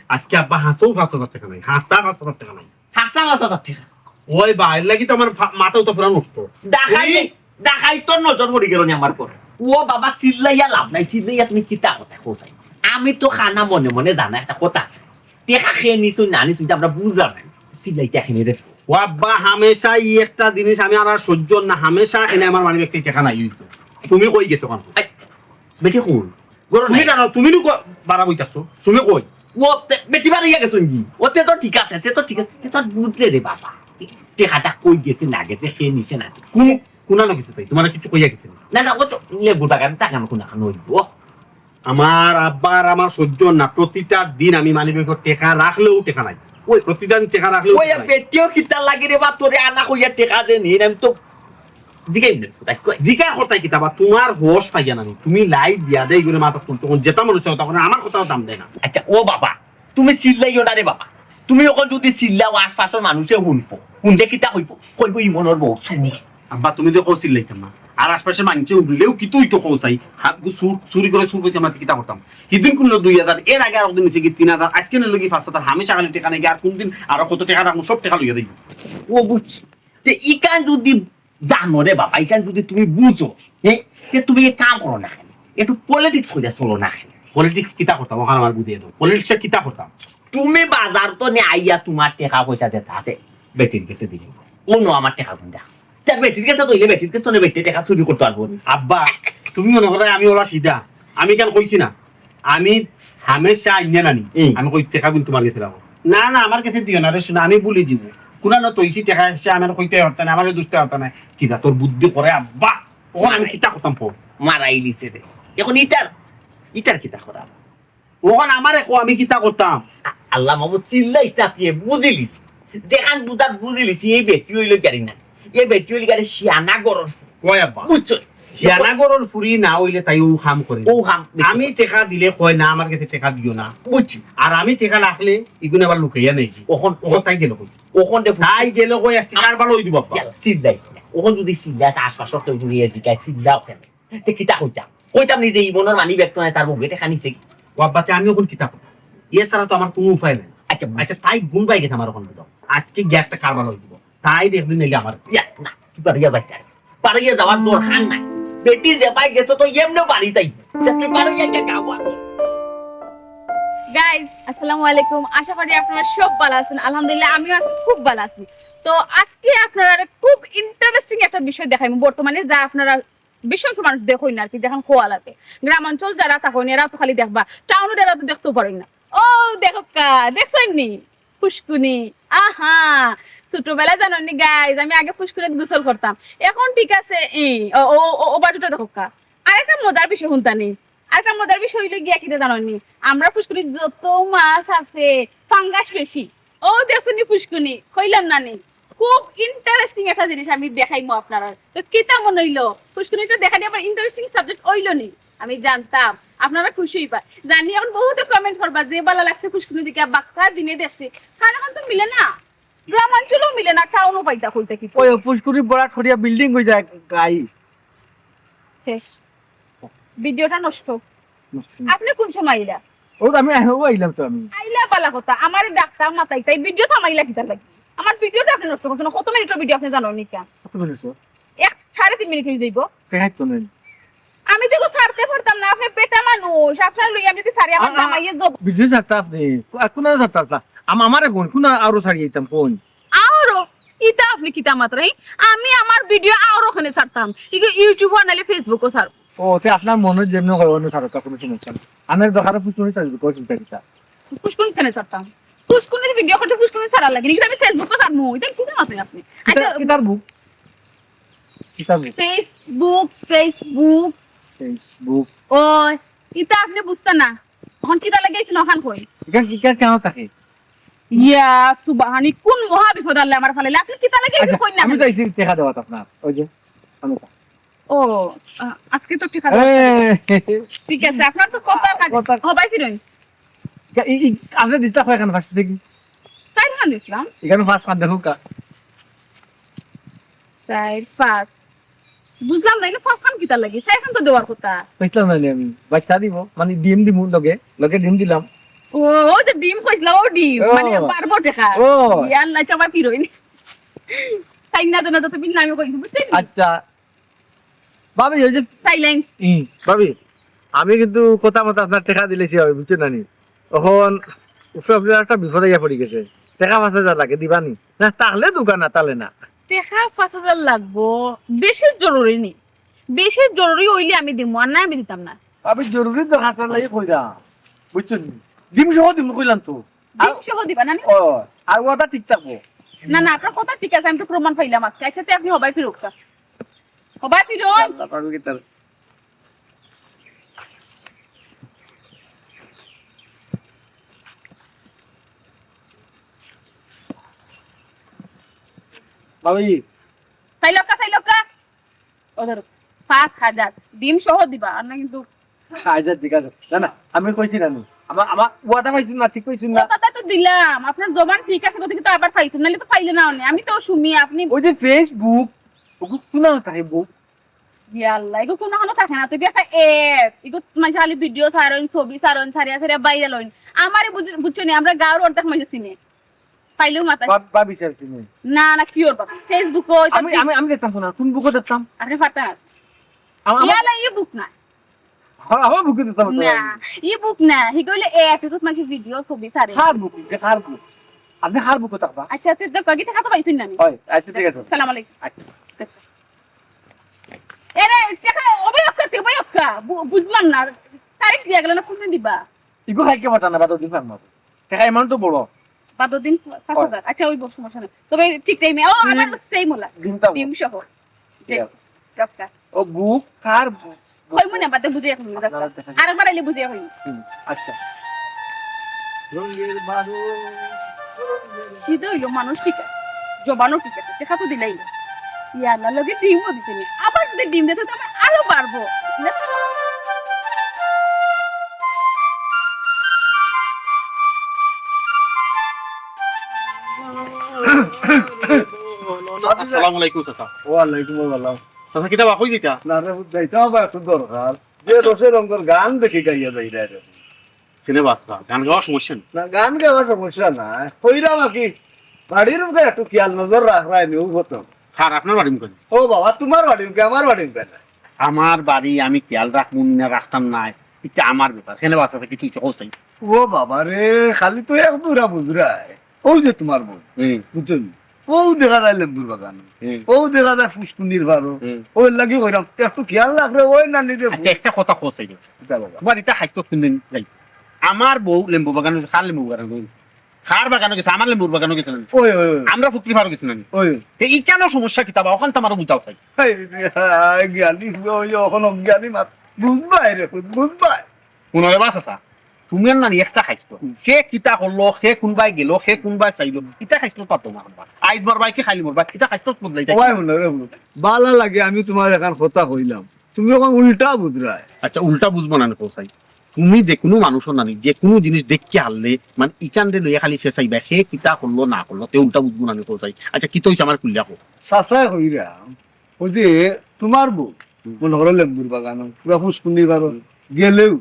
আজকে আব্বা হাছাউ পাঁচ হাজার টেকা নাই, হাছা পাঁচ হাজার টেকা নাই। হাছা পাঁচ হাজার টেকা? ওই বা, এর লাগি তো আমার ফা-, মাথাও তো পুরা নষ্ট। ডাকাই ওই নেই, ডাকাই তোর নজর পড়ি গেল নি আমার পর। ও বাবা, চিল্লাইয়া লাভ নাই, চিল্লাইয়া তুমি কিতা কথা কও চাই? আমি তো খানা মনে মনে জানা একটা কথা আছে। টেকা খেয়ে নিছুন না নিছুন, আমরা বুঝা নাই। চিল্লাইতে খেয়ে রে। ও আব্বা, হামেশা ই একটা জিনিস আমি আর, আর সহ্য না, হামেশা এনে আমার মানিব্যাগ থাকি টেকা নাই হইতো। তুমি কই গেছো কান? এই, বেটি কোন? গরো তুমি নাই। জানো, তুমি নু ক-, বাড়া বই থাকছো। তুমি কই? ও তে-, বেটি বাড়ি গেছো নি? ও তে তো ঠিক আছে, তে তো ঠিক আছে, তে তো আর বুঝলে রে বাবা। টেকাটা কই গেছে না গেছে, কে নিছে না নিছে। কোন, কোনানো গেছে তাই? তোমার কিছু কইয়া গেছে না? না, না, ও তো লেবু বাগান টাকানো কোনানো হইব। আমার আব্বার আমার সহ্য না, প্রতিটা দিন আমি মানিব্যাগো টেকা রাখলেও টেকা নাই। ওই প্রতিদিন টেকা রাখলেও ওই টেকা নাই। বেটিও কিতা লাগে রে বা, তোরে আনা কইয়া টেকা দে নি, আমি তো জিগাই না, কোথায় কই? জিগার কথায় কিতা বা, তোমার হোশ পাইয়া না নি। তুমি লাই দিয়া দেই করে মাথা তুলতে, তখন যেটা মনে হচ্ছে তখন আমার কথাও দাম দেয় না। আচ্ছা, ও বাবা, তুমি চিল্লাইও না রে বাবা। তুমি ওখান যদি চিল্লাও, আশপাশের মানুষে শুনবো, শুনলে কিতা কইবো? কইবো, "ই মনর বউ চুর।" আব্বা, তুমি তো কও চিল্লাইতাম না, আর আশপাশের মানুষে উঠলেও কি তুই তো কও চাই, হাত গু-, চুর, চুরি করে চুর করতে আমরা কিতা করতাম? হিদিন কোন দুই হাজার, এর আগে আরো দিন হচ্ছে কি তিন হাজার, আজকে নিল কি পাঁচ হাজার, হামেশা খালি টেকা নাই, আর কোন দিন আরো কত টেকা রাখবো, সব টেকা লইয়া দিবো। ও বুঝছি। তে ইখান যদি জানো রে বাবা, ইখান যদি তুমি বুঝো, হ্যাঁ, তে তুমি এক কাম করো না কেনে? একটু politics করিয়া চলো না কেনে? Politics কিতা করতাম? ওখানে আমার বুঝিয়ে দাও। Politics এ কিতা করতাম? তুমি বাজার তো নে আইয়া তোমার টেকা পয়সা যেটা আছে, বেটির গেছে দিলে। অনো আমার টেকা কোনটা? তে বেটির গেছে তো অইলে বেটির গেছে তো নে বেটি টেকা চুরি করতে পারবো। আব্বা, তুমি মনে করো আমি ওলা সিধা? আমি কেন কইছি না? আমি হামেশা আইনে নানি। হুম। আমি কই, "টেকা কিন্তু তোমার গেছে রাখো।" "না, না, আমার গেছে দিও না রে, শোনা, আমি ভুলি দিব।" কোনা না তো ইসি টেকা এসে আমার কইতে হরতা না, আমার দুষতে হরতা না। কিতা তোর বুদ্ধি করে আব্বা? ওখানে আমি কিতা করতাম পো? মারাই দিছে রে। এখন ইটার, ইটার কিতা করা? ওখানে আমারে কো, আমি কিতা করতাম? আ-, আল্লাহ মাবুদ, চিল্লাইস না তুই, বুঝিলিস। যেখান বুঝার বুঝিলিস, এই বেটি হইল গাড়ি না। এই বেটি হইল গাড়ি শিয়ানা গরর। কয় আব্বা? বুঝছো? শিয়ানা গরর ফুরি না হইলে তাই ও কাম করে। ও কাম। আমি টেকা দিলে কয় না, আমার কাছে টেকা দিও না। বুঝছি। আর আমি টেকা রাখলে ইগুন আবার লুকাইয়া নেই। ওখান, ওখান তাই গেল কই? ওখান দেখো। তাই গেল কই, আজকে কার ভালো হই দিব আব্বা? ইয়াল্লা, চিল্লাইস না। ওখান যদি চিল্লাইস, আশপাশ তো তুমি এই জিগায় চিল্লাও কেন? তে কিতা কইতাম? কইতাম নি যে ই মনর মানিব্যাগ তো নাই, তার বউয়ে টেকা নিছে কি? ও আব্বা, তে আমি ওখান কিতা করতাম? এ ছাড়া তো আমার কোনো উপায় নাই। আচ্ছা, বুঝছি। আচ্ছা, তাই গুন পাই গেছে আমার ওখান তো। আজকে গিয়া একটা কারবার হই দিব। তাই একদিন এলে আমার ইয়া, না, তুই পারিয়া যাইতে পারে। পারিয়া যাওয়ার দরকার নাই। বেটি যে পাই গেছে তো এমনে বাড়ি তাই। তা তুই পারিয়া গিয়া গাওয়া। গাইস, আসসালামু আলাইকুম। আশা করি আপনারা সব ভালা আছইন। আলহামদুলিল্লাহ, আমিও আছি, খুব ভালা আছি। তো আজকে আপনারারে খুব ইন্টারেস্টিং একটা বিষয় দেখাইমু, বর্তমানে যা আপনারা বেশি অংশ মানুষ দেখইন না আর কি, দেখইন খোয়ালাতে। গ্রামাঞ্চল যারা থাকইন, এরা তো খালি দেখবা, টাউনর এরা তো দেখতেও পারইন না। ও দেখউক্কা, দেখছইন নি? ফুসকুনি। আহা, ছোটবেলায় জানইন নি গাইস, আমি আগে ফুসকুনিত গোসল করতাম। এখন ঠিক আছে, ই, ও, ও, ও, ও বাজুটা দেখউক্কা। আরেকটা মজার বিষয় হুনতা নি। আরেকটা মজার বিষয় অইলো গিয়া কিতা জানইন নি? আমরা ফুসকুনিত যত মাছ আছে, ফাঙ্গাস বেশি। ও দেখছইন নি ফুসকুনি, কইলাম না নি? খুব ইন্টারেস্টিং একটা জিনিস আমি দেখাইমু আপনারারে। তো কিতা মনে অইলো? ফুসকুনিটা দেখানি আবার ইন্টারেস্টিং সাবজেক্ট অইলো নি? আমি জানতাম আপনারা খুশি অইবা। জানি এখন বহুতে কমেন্ট করবা যে ভালা লাগছে ফুসকুনি দেখিয়া, বাক্কা দিনে দেখছি। কারণ এখন তো মিলে না, গ্রামাঞ্চলেও মিলে না, টাউনও পাইতা কইতা কি? ওই ফুসকুনি বড় করিয়া বিল্ডিং অই যায় গাই। শেষ। ভিডিওটা নষ্ট। নষ্ট। আপনি কোন সময় আইলা? ও আমি আই-, ও আইলাম তো আমি। আইলা ভালা কথা, আমারে ডাকতা মাতাইতা, এই ভিডিও থামাইলা কিতার লাগি? আমার ভিডিওটা আপনি নষ্ট করছেন, কত মিনিটর ভিডিও আপনি জানইন নি কেন? কত মিনিট? এক, সাড়ে তিন মিনিট অই যাইবো। টেকা তো নাই। আমি তো ছাড়তে পারতাম না, আপনি বেটা মানুষ, আপনার লইয়া আমি যদি ছাড়ি, আমার আ-, আ-, জামাইয়ে জব- ভিডিও ছাড়তা আপনি, কো-, কোন ছাড়তা আপনা? আম-, আমারে কোন, কোন আরো ছাড়ি দিতাম, কোন? আরো? ইতা আপনি কিতা মাতরা, হি? আমি আমার ভিডিও আরো ওখানে ছাড়তাম। ইগু YouTube-ও নাইলে Facebook-ও ছাড়। ও, তে আপনার মনে যেমন হয়, অন্য ছাড়ো, তা কোনো সমস্যা নেই। আমার দরকার ফুসকুনি ছাড়ি দিবো, চিন্তা কিতা? ফুসকুনি কেনে ছাড়তাম? ফুসকুনির ভিডিও করতে ফুসকুনি ছাড়া লাগে, কিন্তু আমি Facebook-ও ছাড়মু। ইতা কিতা মাতরা আপনি? কিতা-, আচ্ছা, কিতার বুক? কিতার বুক? Facebook, Facebook। Facebook। ও, ইতা আপনি বুঝতা না। এখন কিতা লাগে একটু নখান কই? ইখান, ইখান কেন থাকে? ইয়া, সুবহানি, কোন মহা বিপদ আল্লাহ আমার ফালাইলে? আপনি কিতা লাগে একটু আচ্ছা, কই না? আমি তো আইছি টেকা দেওয়াত আপনার। ওই যে, আমি তো ও, আ-, আজকে তো টেকা দেওয়াত। এ, ঠিক আছে, আপনার তো কথা থাকে। কথা। হবাই ফিরইন। ই, ই, আপনি দিতা কয়খান ফাঁস দেখি? চাইরখান দিছলাম। ইখান ফাঁস খান দেখউক্কা। চাইর, পাঁচ। বুঝলাম না, ইনো ফাঁস খান কিতার লাগি? চাইরখান তো দেওয়ার কথা। বুঝলাম না নি আমি। বাচ্চা দিবো, মানে ডিম দিমু লগে, লগে ডিম দিলাম। ও, ও যে ডিম কইছলা, ও ডিম, ও। মানে বাড়বো টেকা। ও। ইয়া আল্লাহ, চাবা ফিরইন। চাইর না, না, তো তুমি নামে কই, বুঝছইন নি? আচ্ছা। ভাবি, ওই যে সাইলেন্স। হুম, ভাবি, আমি কিন্তু কথা মতো আপনার টেকা দিলাইছি ভাবি, বুঝছইন না নি? অখন উপরে উপরে একটা বিপদ আইয়া পড়ি গেছে। টেকা পাঁচ হাজার লাগে, দিবা নি? না, তাহলে দোকান না, তাহলে না। টেকা পাঁচ হাজার লাগবো, বেশি জরুরি নি। বেশি জরুরি অইলে আমি দিমু, আর না আমি দিতাম না। ভাবি, জরুরি দরকার লাগি কইরা, বুঝছইন নি? ডিম সহ দিমু কইলাম তো। ডিম সহ দিবা না নি? ও, আর ওয়াদা ঠিক থাকবো। না, না, আপনার কথা ঠিক আছে, আমি তো প্রমাণ পাইলাম আজকে। আচ্ছা, তে আপনি হবাই ফিরউক্কা। হবাই ফিরইন। আল্লাহ পাক কি তার ভাবি। চাইরউক্কা, চাইরউক্কা। ও ধরো, পাঁচ হাজার। ডিম সহ দিবা, আর না কিন্তু আচ্ছা, ঠিক আছে। না, না, আমি কইছি না নি। আমার, আমার ওয়াদা পাইছইন না, ঠিক কইছইন না। ওয়াদা তো দিলাম, আপনার জবান ঠিক আছে, গতিকে তো আবার পাইছইন, নাইলে তো পাইলে না অনে। আমি তো শুনি আপনি ওই যে Facebook, ওগু কোন থাকে বুক? ইয়া আল্লাহ, এগু কোন হনো থাকে না, তো কি একটা অ্যাপ, এগু মানে খালি ভিডিও ছাড়ইন, ছবি ছাড়ইন, ছাড়িয়া ছাড়িয়া ভাইরাল অইন। আমারে বুঝ-, বুঝছো নি, আমরা গাঁওর অর্ধেক মানুষ চিনে। পাইলেও মাথায়। বা-, ভাবি স্যার চিনে। না, না, কিওর বাবা? Facebook-ও এটা আমি, ঠিক। আমি, আমি দেখতাম তো না, কোন বুকও দেখতাম? আপনি ফাটাস। আমার, আমার ইয়ালা, ই বুক না। হ্যাঁ, আমার বুকে দিতাম তো না, আমি। ই বুক না। হি কইলে এ, এত মানুষ ভিডিও, ছবি ছাড়ে। কার বুক? এটা কার বুক? আপনি কার বুকে থাকবা? আচ্ছা, তে তো কয়গি টাকা তো পাইছইন না আমি। হয়, আচ্ছা, ঠিক আছে। সালাম আলাইকুম। আচ্ছা। এরে, টাকা অবয়ব করছে, অবয়ব কা? বু-, বুঝলাম না। তারিখ দিয়া গেল না, কোন দিন দিবা? ইগু খাইকে পাতা না, বাদর দিন পারমু। টাকা অ্যামাউন্ট তো বড়। বাদর দিন পাঁচ হাজার। আচ্ছা, ওই বড় সমস্যা নাই। তবে ঠিক টাইমে, ও, আমার ডিম, সেম ওলা। ডিমটা বড়। ডিম সহ। ঠিক আছে। দরকার। ও বুক, কার বুক? কই মনে বাদে বুঝে এখন। আপনারা দেখেন। আরেকবার আইলে বুঝে এখন। হুম, আচ্ছা। রঙের বারো। সিধা হইলো মানুষ ঠিক আছে। জবানও ঠিক আছে। টাকা তো দিলাই না। ইয়া আল্লাহ, লগে ডিমও দিতে নেই। আবার যদি ডিম দিতে তো আমার আরো বাড়বো। আসসালামু আলাইকুম চাচা। ওয়ালাইকুম আসসালাম। চাচা, কিতা বা কই যাইতা? না রে, যাইতাম বা একটু দরকার। যে আচ্ছা। রসে রঙের গান দেখি গাইয়া যাই রে। কেনে বাচ্চা, গান গাওয়া সমস্যা নেই। না, গান গাওয়া সমস্যা না। কইরা বাকি বাড়ির উপরে একটু খেয়াল নজর রাখরা নি, ও কত। স্যার, আপনার বাড়ি মুখে? ও বাবা, তোমার বাড়ি মুখে, আমার বাড়ি মুখে না। আমার বাড়ি আমি খেয়াল রাখমু না, রাখতাম না, এটা আমার ব্যাপার। কেনে বাচ্চা থাকি তুই চোখ চাই। ও বাবা রে, খালি তো এক দুরা বুঝরায়। অউ যে তুমার বউ, হুম। বুঝছো নি? অউ দেখা যায় লেম্বুর বাগান, হুম। অউ দেখা যায় ফুসকুনির পারো। হুম। অউ লাগি কইরাম, একটু খিয়াল রাখরে, ওই নানি রে। আচ্ছা, একটা কথা কও চাই। কিতা বাবা? তুমার ইতা খাইছলত কুনদিন যাই? আমার বউ লেম্বু বাগানো, কার লেম্বু বাগানো? কার বাগানো গেছে? আমার লেম্বুর বাগানো গেছে না? ওই, ওই, ওই। আমরা ফুকরি পারো গেছে না? ওই। তে ইখানো সমস্যা কিতা বা? অখান তো আমারে বুঝাও চাই। এই, এই, জ্ঞানী, ওই, অখন অজ্ঞানী মাত। বুঝবায় রে, বুঝবায়। হুনো রে বা চাচা, তুমি আর নানি একটা খাইছলত। হুম। কে কিতা করলো, কে কুনবায় গেলো, কে কুনবায় চাইলো, ইতা খাইছলত পারতো না। আইজ মরবায় কি কাইল মরবায়, ইতা খাইছলত বদলাইতা। ওই হুনো রে, হুনো। বালা লাগে, আমি তুমার এখান কথা কইলাম। তুমি অখন উল্টা বুঝরায়। আচ্ছা, উল্টা বুঝবো না নি কও চাই। তুমি যেকুনু মানুষর নানি, যেকুনু জিনিস দেখিয়া হারলে, মানে, ইখানরে লইয়া খালি ফেসাইবা, কে কিতা করলো না করলো, তে উল্টা বুঝবো না নি কও চাই। আচ্ছা, কিতা অইছে আমারে খুলিয়া কও। চাচায় কইরা, ওই যে তুমার বউ, হুম। মনো করো লেম্বুর বাগানো, পুরা ফুসকুনি বারো, হুম। গেলেউ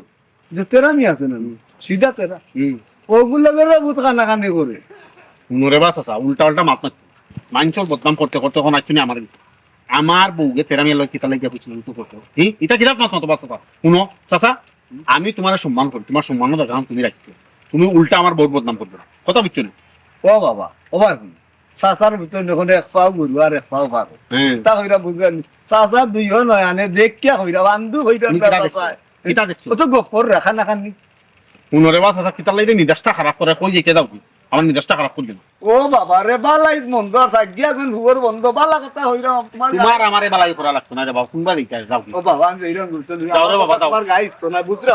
যে তেরামি আছে না, হুম। সিধা তেরা। হুম। অগুর লগে রে বহুত কানাকানি করে। হুনো রে বা চাচা, উল্টা উল্টা মাত মাত। মানষর বদনাম করতে করতে অখন আইছো নি আমার। আমার বউরে তেরামির লগে কিতা লাগিয়া কইছো, তুমি তো করতে। হি? ইতা কিতা মাত মাতো বা চাচা? হুনো, চাচা, আমি তুমারে সম্মান করি, তুমার সম্মানর জাগা তুমি রাখিও। তুমি উল্টা আমার বউর বদনাম করবে না। কথা বুঝছো নি? ও বাবা, ও ভাই, হুনো। চাচার ভিতরে অখন এক পাও গরু আর এক পাও পারো। হ্যাঁ। তা কইরা বুঝরা নি? চাচা দুইও নয়, আনে দেখিয়া কইরা, বান্দু কইরা তুমি কিতা দেখছো? চাচায়। কিতা দেখছো? ও তো গফর রাখা না খানি। হুনো রে বা চাচা, কিতার লাগি মিজাজটা খারাপ করে, কই যাইতে যাও কি? আমার মিজাজটা খারাপ করিও না। ও বাবা রে, বালাই মন্দ আর সাগিয়া গুন হুয়ার বন্ধ, বালা কথা কইরা তুমার তুমার আমারে বালাই করা লাগতো না রে বাবা, কুনবা দিতে যাও কি? ও বাবা, আমি এইরকম গুরুত্ব দিই। যাও রে বাবা, যাও। তুমার গাইস তো না, বুঝরা?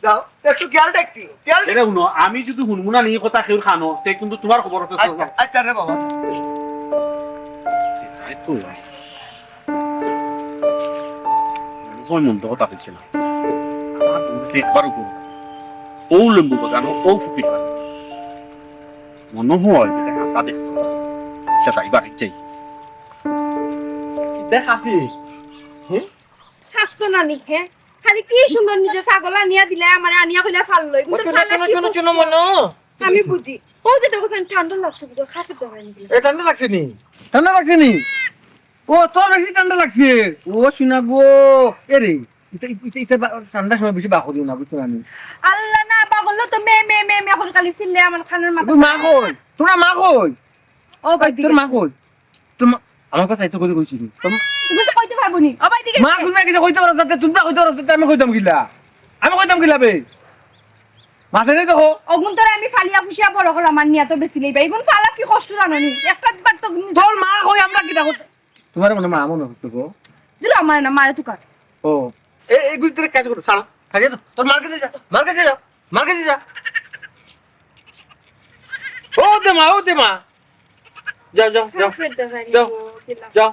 যাও, একটু খেয়াল রাখিও, খেয়াল এরে হুনো, আমি যুদি হুনমু না নি কথা কেউর কানো, তে কিন্তু তুমার খবর আছে। আচ্ছা, আচ্ছা রে বাবা। এই তো। মন তো কথা কইছে না। আমার বউরে একবারও কও। অউ লেম্বু বাগানো, অউ ফুকরি পারো। মনো অয়, ইটা হাছা দেখছি। ইটা যাইবার ইচ্ছাই। ইটা খাসি? হে? খাস তো নানি, হে? খালি কি সুন্দর নিজে ছাগল আনিয়া দিলে, আমারে আনিয়া কইলে ফাল লই। কিন্তু ও, চলো, ফাল চলো, কি চলো, চলো, কষ্ট? মনো। আমি বুঝি। ও যে দেখো, ঠান্ডা লাগছে, বুঝো, খাসি তো হয়নি। এ, ঠান্ডা লাগছে নি? ঠান্ডা লাগছে নি? ও, তোর বেশি ঠান্ডা লাগছে। ও, সোনা গো। এ রে, ইটা, ইটা, ইটা বা-, ঠান্ডার সময় বেশি বাকো দিও না, বুঝছো না নি? আল্লাহ না, বাকো তো মে, মে, মে, মে করে খালি চিল্লে আমার কানের মাথা। তুই মা কই? তোরা মা কই? ও ভাই, তোর মা কই? তোর মা, আমার কাছে আইতে কইতে কইছি নি? তোর মা তুমি তো কইতে পারবো নি। ও ভাই, দিকে মা কোন গেছে কইতে পারো, যাতে তুমি না কইতে পারো, যাতে আমি কইতাম কিলা? আমি কইতাম কিলা বে? মাথায় নেই দেখো। অগুন তোরে আমি ফালিয়া ফুসিয়া বড় করলাম, আর নিয়া তো বেশি লইবা। এগুন ফালা কি কষ্ট জানো নি? একটা বার তো তোর মা কই, আমরা কিতা করতে? তোমার মনে মা মনে হচ্ছে গো। দিল আমার না, মারে তুকার। ও, এ-, এগুলি তোর কাজ করো, ছাড়ো। থাকে তো, তোর মার কাছে যা, মার কাছে যা, মার কাছে যা। ও দে মা, ও দে মা। যাও, যাও, যাও। খাসির দোকানে যাও, গো, গেলাম। যাও।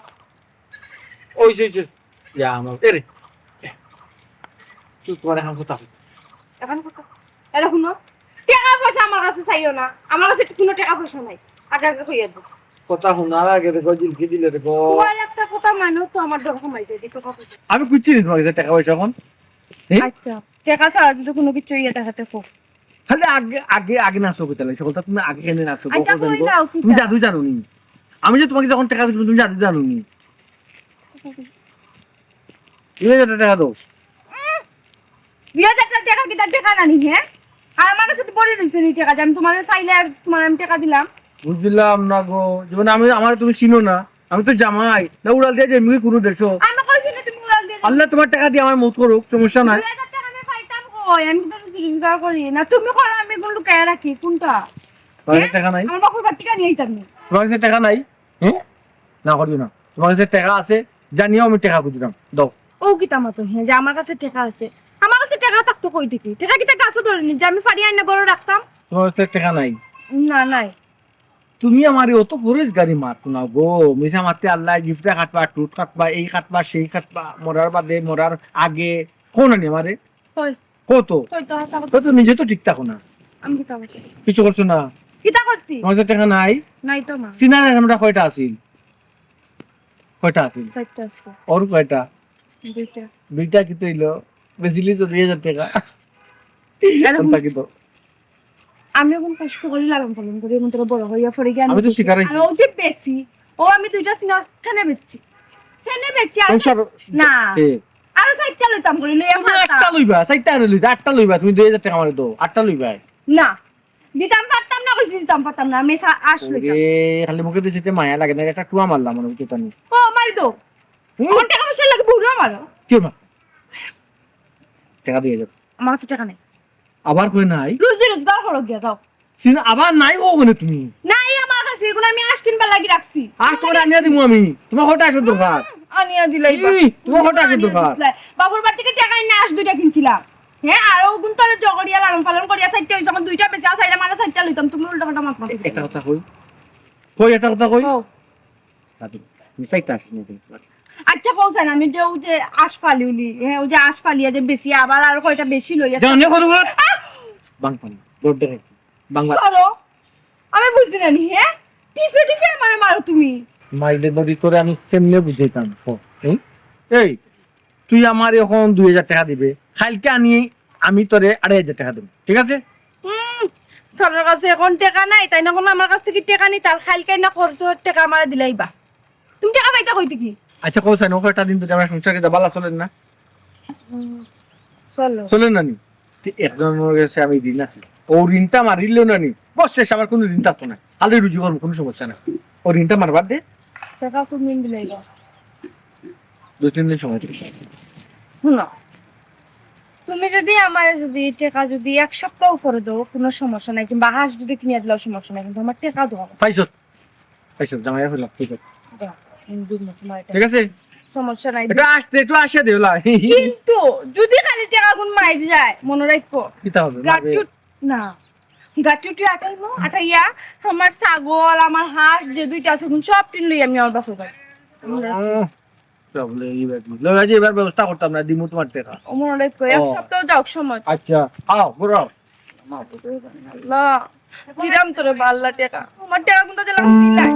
ওই যে, ওই যে। ইয়া, আমার, এ রে। তুই তোমার এখন কথা। এখন কথা? এরে হুনো, টেকা পয়সা আমার কাছে চাইও না। আমার কাছে কুনু টেকা পয়সা নাই। আগে আগে কইয়া দেও। কথা হুনার আগে দেখো, জিলকি দিলে দেখো। তোমার একটা কথা মানো তো আমার ডর কমাই যায়, দেখো কথা। আমি কুচ্ছি নি তোমার কাছে টেকা পয়সা এখন। হে? আচ্ছা, টেকা ছাড়া যদি কুনু কিছু ইয়ে দেখাতে কও। খালি আগে, আগে, আগে নাচো কইতালে, সকলটা তুমি আগে কেনে নাচো, আচ্ছা, কখন কই জানো? লাও, কি তুমি চাও? জাদু জানো নি? আমি যে তোমাকে যখন টেকা দিবো, তুমি জাদু জানো নি? দুই হাজার টেকা দাও। উম, দুই হাজার টেকা কি তার টেকা না নি, হে? আর আমার কাছে তো পড়ে রইছে নি টেকা, যে আমি তোমারে চাইলে আর তোমারে আমি টেকা দিলাম। বুঝলাম না গো, জীবনে আমি, আমারে তুমি চিনো না। আমি তো জামাই, না উড়াল দিয়া যাইমু কুনু দেশো। আমি কইছি না তুমি উড়াল দিয়া যাইমু। আল্লাহ তোমার টেকা দিয়া আমার মউত করুক, সমস্যা নাই। দুই হাজার টেকা আমি পাইতাম কই? আমি তো রুজি রোজগার করি না। তুমি করো, আমি কুনু লুকাইয়া রাখি, কুনটা? তোমার কাছে হে? টেকা নাই? আমার বাপর বাড়ি থাকি নিয়া আইতাম নি। তোমার কাছে টেকা নাই? হে? না করিও না। তোমার কাছে টেকা আছে, জানিও আমি টেকা খুজরাম। দাও। ও কিতা মাতো, হে, যে আমার কাছে টেকা আছে। আমার কাছে টেকা থাকতো কই থাকি? টেকা কিতা গাছো ধরে নি? যে আমি ফাড়িয়া আইনা ঘরো রাখতাম? তোমার কাছে টেকা নাই? না, নাই। তুমি আমারে অত ফরেজ গাড়ি মাত না গো, মিছা মাতে আল্লাহ গিফটা কাটবা, টুট কাটবা, এই কাটবা, সেই কাটবা, মরার বাদে, মরার আগে, কও না নি আমারে? কই? কও তো। কই তো, হাছা কথা। তো নিজে তো ঠিক থাকো না। আমি কিতা করছি? কিছু করছো না। কিতা করছি? তোমার কাছে টেকা নাই? নাই তো মা। সিনার এখানটা কয়টা আছিল? কয়টা আছিল? চাইরটা আছিল। ওর কয়টা? দুইটা। দুইটা কিতা অইলো? বেচিলি তো দুই হাজার টেকা। এরকম কোনটা কিতা? আমি এখন কষ্ট করি লালন পালন করি, এখন তোরা বড় হইয়া পড়ে গিয়া আমি তো শিকার হইছি। আর ও যে বেশি, ও আমি দুইটা সিনা কেনে বেচছি? কেনে বেচছি? আর সংসার না। এ। আরো চাইরটা লইতাম করি, লইয়া তুমি ফালতাম। আটটা লইবা, চাইরটা আরো লইবা, আটটা লইবা, তুমি দুই হাজার টেকা আমারে দাও, আটটা লইবা। না, দিতাম পারতাম না, কইছি দিতাম পারতাম না, আমি সা-, আশ লইতাম। ওরে, খালি মুখে দিছি, তে মায়া লাগে না, একটা টুয়া মারলাম মনে হচ্ছে তানি। ও, মারি দো। হুম? আমার টেকা পয়সা লাগে, বুড়া মারো। কি মা? টেকা দিয়ে যাও। আমার কাছে টেকা নাই। আবার কই নাই? রুজি রোজগার করো গিয়া যাও। সিন আবার নাই ও কোনে তুমি? নাই আমার কাছে, এগুলো আমি আশ কিনবার লাগি রাখছি। আশ তোমার আনিয়া দিমু আমি। তোমার কটা আশর দরকার? হুম, আনিয়া দিলাই বা। হুম, তোমার কটা আশর আনিয়া দরকার? দিছলাই। বাবুর বাড়ি থেকে টেকা আনিয়া আশ দুইটা কিনছিলাম। হ্যাঁ, আর ওগুন তোর জগরিয়া লালন পালন করিয়া চারটা হইছে, আমার দুইটা বেশি আছে, এটা মানে চারটা লইতাম, তুমি উল্টা পাল্টা মাত মাতি একটা কথা কই, কই একটা কথা কই? ও। দাদু, তুমি চাইতে আসো না। আচ্ছা, কও চাইন, আমি যে ও যে আশ ফালি উলি, হ্যাঁ, ও যে আশ ফালিয়া যে বেশি, আবার আর কয়টা বেশি লইয়া জানে কত বড়? আহ! বাং পানি, দৌড় দেখাইছি। বাংলা। সরো, আমি বুঝি না নি, হ্যাঁ? টিফে টিফে আমারে মারো তুমি। মাইলে নদী তোরে আমি কেমনে বুঝাইতাম, ক? এই, এই, তুই আমার এখন দুই হাজার টাকা দিবে, কালকে আনি আমি তোরে আড়াই হাজার টাকা দেবো, ঠিক আছে? হুম, তার কাছে এখন টাকা নাই, তাই না কোনো আমার কাছ থেকে টাকা নি, তার কালকে না খরচ হওয়ার টাকা আমারে দিলাইবা। তুমি টাকা পাইতা কই থেকে? আচ্ছা, কও চাইন, ও কয়টা দিন ধরে আমার সংসার কিতা বালা চলের না? হুম, চলো। চলের না নি? তে একজনের গেছে আমি ঋণ আছে, ও ঋণটা মারিলেও না নি, বস শেষ, আমার কোনো ঋণ থাকতো না, খালি রুজি করবো, কোনো সমস্যা নাই। ও ঋণটা মারবার দে। টাকা কোন দিন দিলাইবা? দুই তিন দিন সময় দিবি। শুনো, তুমি যদি আমারে যদি এই টাকা যদি এক সপ্তাহ পরে দাও, কোনো সমস্যা নাই, কিংবা হাঁস যদি কিনিয়া দিলেও সমস্যা নাই, কিন্তু আমার টাকা দাও। পাইছো? পাইছো, জামাই হইলাম, ঠিক আছে। দাও, আমি দিব না তোমার এটা। ঠিক আছে? সমস্যা নাই। এটা আসতে, একটু আসে দে, ওলা। কিন্তু যদি খালি টাকা গুন মাইর যায়, মনে রাখো। কিতা হবে? গাটুট না। গাটুটি আটাইমু, আটাইয়া আমার ছাগল, আমার হাঁস যে দুইটা আছে, গুন সব টিন লই আমি আমার বাপের বাড়ি। উম, সব লই এই বাড়ি। লই আজ এবার ব্যবস্থা করতাম না, দিমু তোমার টাকা। ও মনে রাখো, এক ও। সপ্তাহ যাও সময়। আচ্ছা, আও, ঘুরাও। আল্লাহ, দিলাম তোরে বাল্লা টাকা। আমার টাকা কোনটা দিলাম দিলাই।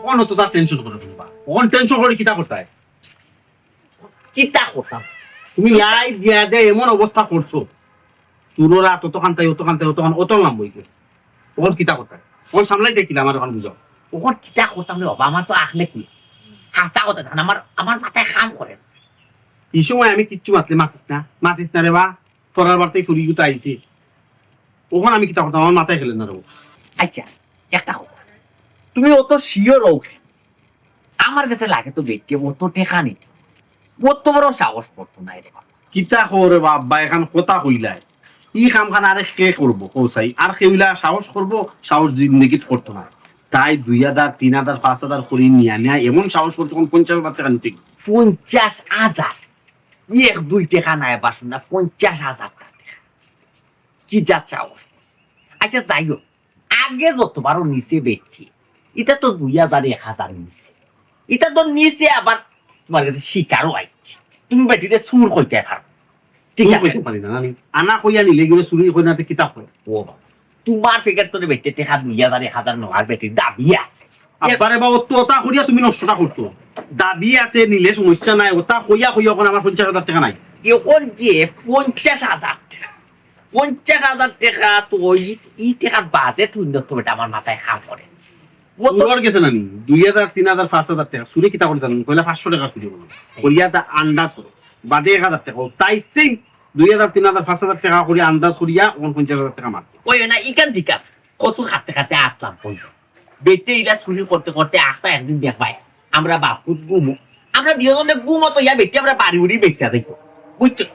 অখন তো তার টেনশন করে তুলবা। অখন টেনশন করে কিতা করতায়? কিতা করতাম? তুমি লাই দিয়া দে এমন অবস্থা করছো। চুরর আত অতখান তাই, অতখান তাই, অতখান, অত লাম্বা হই গেছে। অখন কিতা করতায়? অখন সামলাই দেখিলে আমার অখন বুঝাও। অখন কিতা করতাম রে বাবা, আমার তো আখলে কি? হাছা কথা জান, আমার, আমার মাথায় কাম করে না। এই সময় আমি কিচ্ছু মাতলে মাতিস না, মাতিস না রে বা। ফরার বার্তায় ফুরি গুতা আইছে। অখন আমি কিতা করতাম, আমার মাথায় খেলে না রে। আচ্ছা, একটা কথা, তুমি অত শিওর হও কেনে? আমার গেছে লাগে তো বেটিয়ে অত টেকা নিত, অত বড় সাহস করতো না রে বাবা। কিতা কও রে বাবা, এখান কথা কইলায়। ই কামখান আরে কে করবো, কও চাই? আর কেউলা সাহস করবো, সাহস জিন্দেগিত করতো না। তাই দুই হাজার, তিন হাজার, পাঁচ হাজার করি নিয়া নিয়া এমন সাহস করতো, অখন পঞ্চাশ হাজার টেকা নিছে। পঞ্চাশ হাজার? ই এক দুই টেকা নায়, বাসু না, পঞ্চাশ হাজার টেকা। কি জাত সাহস? আচ্ছা, যাই হোক, আগে যতবারও নিছে বেটি, ইটা তো দুই হাজার, এক হাজার নিছে। ইটা তো নিছে, আবার তোমার গেছে স্বীকারও আইছে। তুমি বেটিরে চুর কইতায় পারো। ঠিক চুর আছে। কইতে পারি না, জানি। আনা কইয়া নিলে গিয়ে চুরি কই না, তে কিতা কয়? ও বাবা, তোমার পেকেট তো বেটি টেকা দুই হাজার, এক হাজার নেওয়ার বেটির দাবি আছে। আব্বারে বা, অত অতা করিয়া তুমি নষ্টটা করছো। দাবি আছে, নিলে সমস্যা নাই। অতা কইয়া কইয়া অখন আমার পঞ্চাশ হাজার টেকা নাই। অখন যে পঞ্চাশ হাজার টেকা, পঞ্চাশ হাজার টেকা তো ওই, ই টেকার বাজেট উন্নত বেটা আমার মাথায় কাম করে। ও তো চুরর গেছে না নি? দুই হাজার, তিন হাজার, পাঁচ হাজার টেকা। চুরে কিতা করে জানো? পয়লা পাঁচশো টেকা চুরি করবো। করিয়া তা আন্দাজ করো। বাদে এক হাজার টেকা। ও তাই সেই দুই হাজার, তিন হাজার, পাঁচ হাজার টেকা করিয়া আন্দাজ করিয়া অখন পঞ্চাশ হাজার টেকা মারছে। ওই না, ইখান ঠিক আছে। কচু খাতে খাতে আটলাম পয়সা। বেটে ইলা চুরি করতে করতে আটটা একদিন দেখবায়। আমরা বাপুত ঘুমো। আমরা দুইজনে ঘুমো তো ইয়া বেটে আমরা বাড়ি উড়ি বেঁচে দেখবো। বুঝছো?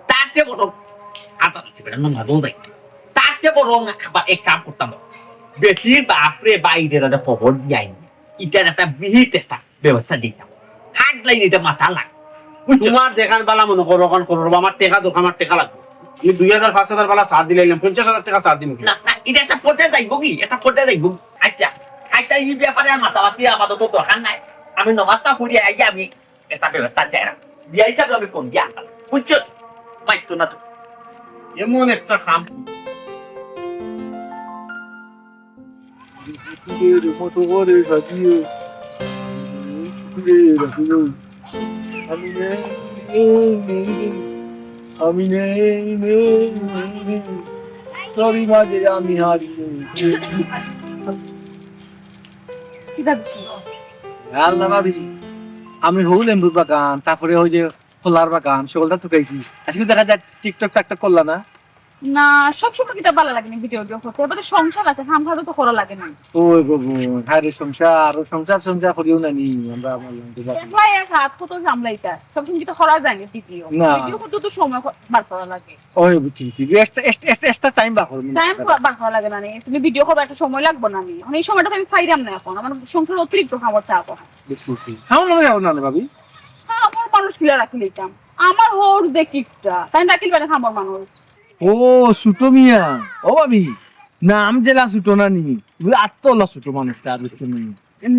তার চেয়ে বড় আজাদ আছে বেটা, নমাজও যাই না। তার চেয়ে বড় আবার এক কাম করতাম। বেটির বাপরে বাইরে রাতে খবর দিয়ে আইনি। ইটার একটা বিহিত একটা ব্যবস্থা দিতাম। হার্ড লাইন এটা মাথা লাগ। বুঝছো? তোমার যেখান বালা মনে করো, ওখান করো, আমার টেকা দরকার, আমার টেকা লাগবে। আমি দুই হাজার, পাঁচ হাজার বালা ছাড় দিলাইলাম, পঞ্চাশ হাজার টেকা ছাড় দিমু। না, না, এটা একটা পর্যায়ে যাইবো কি? একটা পর্যায়ে যাইবো কি? আচ্ছা, আচ্ছা, এই ব্যাপারে আর মাতামাতি আপাতত দরকার নাই। আমি নমাজটা পড়ি আই, আমি একটা ব্যবস্থা চাই না। বিয়া হিসাবে আমি ফোন দিয়া আনতাম। বুঝছো? মাইতো না তো। এমন একটা কাম। আমি নেই, নেই, নেই, নেই। আমি নেই, নেই, নেই, নেই। তোরই মাঝে আমি হারিয়ে গেছি। কিতা দিছো? আল্লাহ ভাবি, আমি হউ লেম্বুর বাগান, তারপরে ওই যে কলার বাগান, সকলটা তুকাইছিস। আজকে দেখা যায় TikTok টাকটক করলা না? না, সবসময় কিতা ভালা লাগে না ভিডিও ভিডিও করতে। এবারে সংসার আছে, কাম কাজও তো করা লাগে না। ওই গো বোন, হায়রে সংসার, ও সংসার সংসার করিও না নি, আমরা আমার লগে যাই। একলা এক হাত কত সামলাইতা? সবসময় কিতা করা যায় না ভিডিও? না। ভিডিও করতে তো সময় ক-, বার করা লাগে। ওই বুঝছি, বুঝছি। Extra, extra, extra, extra time বার করো না। টাইম বার করা লাগে না নি। তুমি ভিডিও করবা, একটা সময় লাগবো না নি? মানে এই সময়টা তো আমি পাইরাম না এখন। আমার সংসার অতিরিক্ত কামর চাপ এখন। বুঝছি, বুঝছি। কামর লগে যাও না রে ভাবি। কামর মানুষ কিলা রাখি লইতাম? আমার হউর যে কিপটা, তাই রাখি লইবা না কামর মানুষ। ও, ছোট মিয়া। ও ভাবি, নাম যেলা ছোট না নি, ওই আত্মলা ছোট মানুষটা, আর কিছু নেই।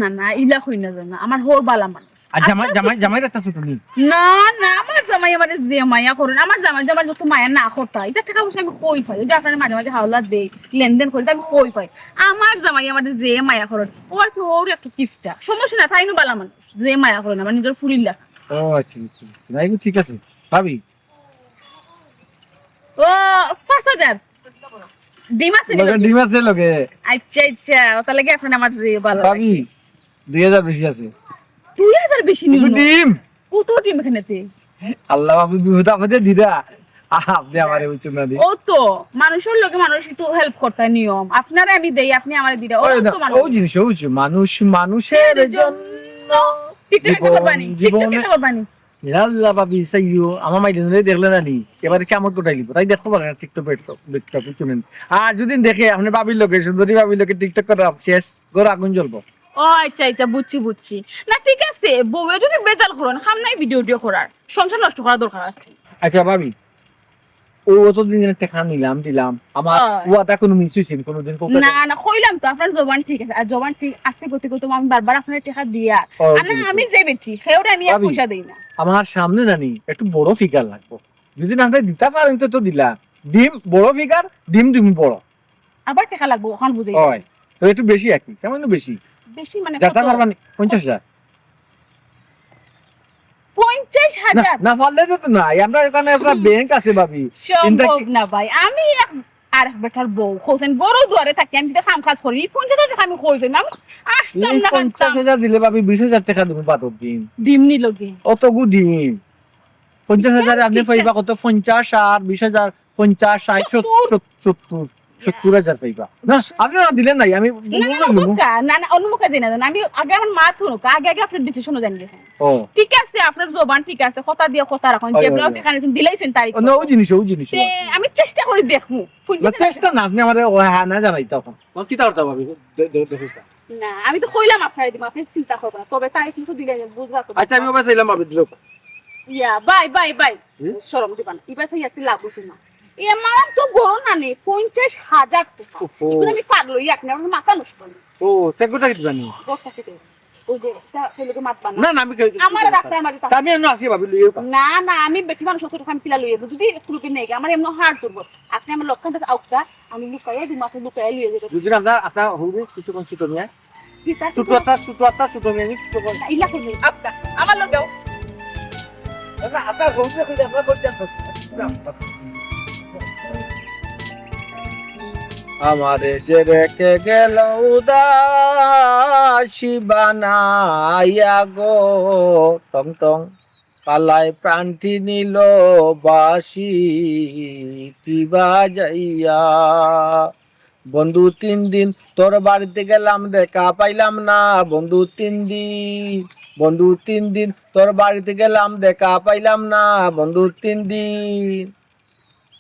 না, না, ইলা কই না জানো, আমার হউর বালা মানুষ। আর জামাই, আর তো জামাই, জামাইর একটা ছোট নেই। না, না, আমার জামাই আমারে যে মায়া করেন, আমার জামাই, জামাই যত মায়া না করতা, ইতা টেকা পয়সা আমি কই পাই? ইতা আপনারে মাঝে মাঝে হাওলা দেই, লেনদেন করি, তা আমি কই পাই? আমার জামাই আমারে যে মায়া করেন, ও আর কি, হউর একটু কিপটা, সমস্যা না, তাইনও বালা মানুষ, যে মায়া করেন, আমার নিজর ফুরির লাখান। ও আচ্ছা, আচ্ছা, আচ্ছা। না, এগুলো ঠিক আছে। ভাবি, ও, পাঁচ হাজার। ডিম আছে নি লগে, লগে? ডিম আছে লগে। আচ্ছা, আচ্ছা, ওটা লাগে এখন আমার যে ভালা ভাবি, লাগে। দুই হাজার বেশি আছে। দুই হাজার বেশি নিও একটু না। ডিম। কত ডিম এখানেতে? আল্লাহ, ভাবি, বিপদ আপদে দিরা। আহ, আপনি আমারে বুঝছেন না দি। ও তো, মানুষর লগে মানুষ একটু হেল্প করতে নিয়ম। আপনারে আমি দেই, আপনি আমারে দিরা। ও ওই না, তো মানুষ। ও জিনিস, ও জিনিস, মানুষ, মানুষের এর জন্য জন্য। TikTok এ জীবন, করবানি? TikTok এ জীবনে করবানি? ইয়াল্লা ভাবি, সাইয়ো, আমার মাইরে ধরে দেখলে না নি? এবারে কিয়ামত ঘটাই দিব। তাই দেখতে পারে না TikTok, TikTok, TikTok, বুঝছেন? আর যদি দেখে, আপনি ভাবির লগে, সুন্দরী ভাবির লগে TikTok করা শেষ, ঘর আগুন জ্বলবো। ও আচ্ছা, আচ্ছা, বুঝছি, বুঝছি। না, ঠিক আছে, বউয়ে যদি বেজাল করেন, কাম নাই ভিডিও টিডিও করার, সংসার নষ্ট করার দরকার আছে। আচ্ছা ভাবি, ও অতদিন ধরে টেকা নিলাম, দিলাম, আমার ওই। ওয়াদা কোনো মিস হইছে নি কোনোদিন? না, না, কইলাম তো, আপনার জবান ঠিক আছে। আর জবান ঠিক আছে, গতি গতি আমি বারবার আপনার টেকা দিয়া। ও, আর না, বুঝছি। আমি যে বেটি, কেউরে আমি এক ভাবি, পয়সা দেই না। আমার সামনে জানি একটু বড় ফিগার লাগবো। যদি না হয় দিতা পারেন তো, তো দিলা। ডিম বড় ফিগার, ডিম তুমি বড়। আবার টেকা লাগবো, ওখান বুঝাই। ওই, তো একটু বেশি আর কি, সামান্য বেশি। বেশি মানে যাতা কত? পারবা নি? পঞ্চাশ হাজার। পঞ্চাশ হাজার? না, না পারলে তো, তো নাই। আমরা ওখানে আপনার ব্যাংক আছে, ভাবি। সম্ভব চিন্তা কি? না, ভাই। আমি এক, আর এক বেটার বউ, হোসেন, গরু দুয়ারে থাকি, আমি তো কাম কাজ করি। এই পঞ্চাশ হাজার টেকা আমি কই পাইমু? আমি আসতাম এই না, পঞ্চাশ হাজার দিলে, ভাবি, বিশ হাজার টেকা তুমি পাতো দিন। ডিম নি লগে। অত গু ডিম। পঞ্চাশ হাজার আপনি পঞ্চাশ। পাইবা কত? পঞ্চাশ আর বিশ হাজার, পঞ্চাশ, ষাট, সত্তর। সত্তর, সত্তর, সত্তর হাজার পাইবা। না, আপনি না দিলেন নাই, আমি না, না, না, বললাম। অনুমুখা, না, না, অনুমুখা যাই না, জান। আমি আগে আমার মা থুনুক, আগে, আগে আপনার ডিসিশনও জানি দেখুন। ও। ঠিক আছে, আপনার জবান ঠিক আছে, কথা দিয়ে কথা রাখুন, হয়, যে হয়, আপনার হয়। টেকা নিয়েছেন, দিলাইছেন তারিখ ও, না, মতো। ওই জিনিস, ওই জিনিস, তে ওই। আমি চেষ্টা করি দেখমু। না, চেষ্টা না, আপনি আমারে ও হ্যাঁ না জানাই তখন। ও, কি তার ভাবি? দে-, দে-, দেখুন তা। না, আমি তো কইলাম আপনারে দিমু, আপনি চিন্তা করবেন না। তবে তাই কিন্তু দিলে বুঝবা তো। আচ্ছা, আমি ওবা চাইলাম ভাবি দিল। ইয়া, ভাই, ভাই, ভাই। হুম? শরম দিবা না। ইবা সেই আজকে লাভ হইতো না। এই amount তো বড় না নি, পঞ্চাশ হাজার টেকা। ওহো। এখন আমি পাগল হই, আপনি আমার মাথা নষ্ট হই। ও, তে গোটা কি দিবা নি? গোটা কি দেব? ওই যে, এটা, এটা লোকে মাত বানা। না, না, আমি কে-, আমার কে-, রাস্তার মাঝে তা আমি এমন আছি ভাবি লইও। না, না, আমি বেটি মানুষ অত টাকা আমি কিলা লইয়া, যদি একটু লোকে নেই, আমার এমন হার্ট দুর্বল। আপনি আমার লক্ষণ থেকে আউকা, আমি লুকাইয়া দিমু, আপনি লুকাইয়া লইয়া যাবেন। বুঝলাম না, আপনার হুরু কিছুক্ষণ ছুটো নিয়ে। ঠিক আছে। ছুটো আত্মা, ছুটো আত্মা, ছুটো নিয়ে, ছুটো করে। না, ইলা করবো, আউকা, আমার লগেও। না, আপনার হুরু খুঁজে আপনার পর্যন্ত। আমারে যে রেখে গেল উদাসী বানাইয়া গো, টং টং। কালায় প্রাণটি নিল বাঁশিটি বাজাইয়া। বন্ধু তিন দিন তোর বাড়িতে গেলাম, দেখা পাইলাম না। বন্ধু তিন দিন, বন্ধু তিন দিন তোর বাড়িতে গেলাম, দেখা পাইলাম না। বন্ধু তিন দিন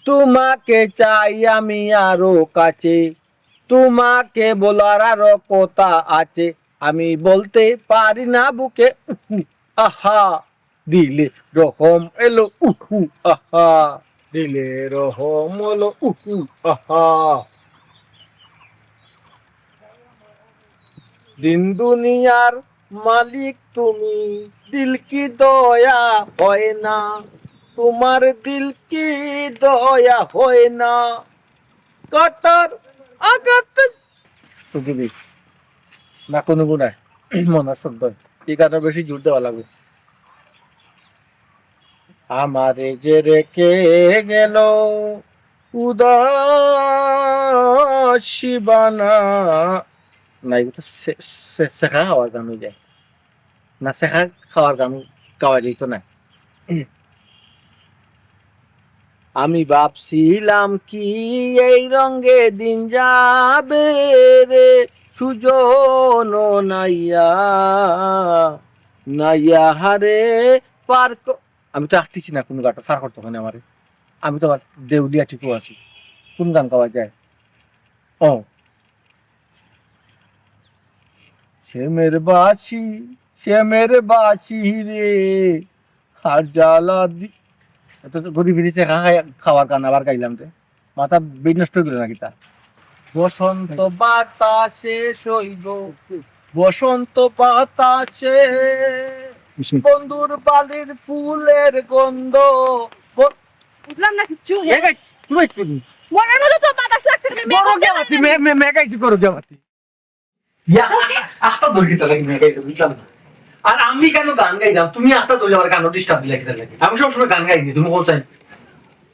তোমাকে চাই আমি আরো কাছে, তোমাকে বলার আরো কথা আছে, আমি বলতে পারি না বুকে। উহু, আহা, দিলে রহম এলো, উহু, আহা, দিলে রহম এলো, উহু, আহা। দিন দুনিয়ার মালিক তুমি, দিল কি দয়া হয় না, তোমার দিল কি দয়া হয় না, কাটার আঘাত। তো দিবি না কোনো গুণায় মনে শব্দ, এই গানটা বেশি জোর দেওয়া লাগবে। আমারে যে রেখে গেল উদাসী বানা। না, এগুলো তো সে-, সে-, শেখা খাওয়ার গান হয়ে যায়। না, শেখা খাওয়ার গান গাওয়া যেত না। আমি ভাবছিলাম কি এই রঙে দিন যাবে রে, সুজন নাইয়া, নাইয়া হারে পার ক-, আমি তো আঁকতেছি না কোনো গানটা, সার করতো ওখানে আমারে। আমি তো আবার দেউলিয়া ঠিকও আছি। কোন গান গাওয়া যায়? ও, শ্যামের বাঁশি, শ্যামের বাঁশি রে, আর জ্বালা দি-, এত ঘুরি ফিরি চা খাওয়া, খাওয়ার গান আবার গাইলাম রে। মাথা বিট নষ্ট হয়ে গেল নাকি তা? বসন্ত বাতাসে সইব, বসন্ত বাতাসে বন্ধুর বালির ফুলের গন্ধ। ব-, বুঝলাম না কিচ্ছু। এ গাইছ, তুমি গাইছ নি? মনের মধ্যে তো বাতাস লাগছে, কিন্তু মেঘ বড় হচ্ছে গিয়া না মাতি, কেন? মে-, মে-, মেঘ আইছে, বড় গিয়া মাতি। ইয়া, আস্তা দৌড় কিতা লাগি মেঘ আইলো, বুঝলাম না। আর আমি কেন গান গাইলাম? তুমি আস্তা দৌড় আমার গানও ডিস্টার্ব দিলা কিতা লাগি? আমি সবসময় গান গাইনি, তুমি কোন সাইড?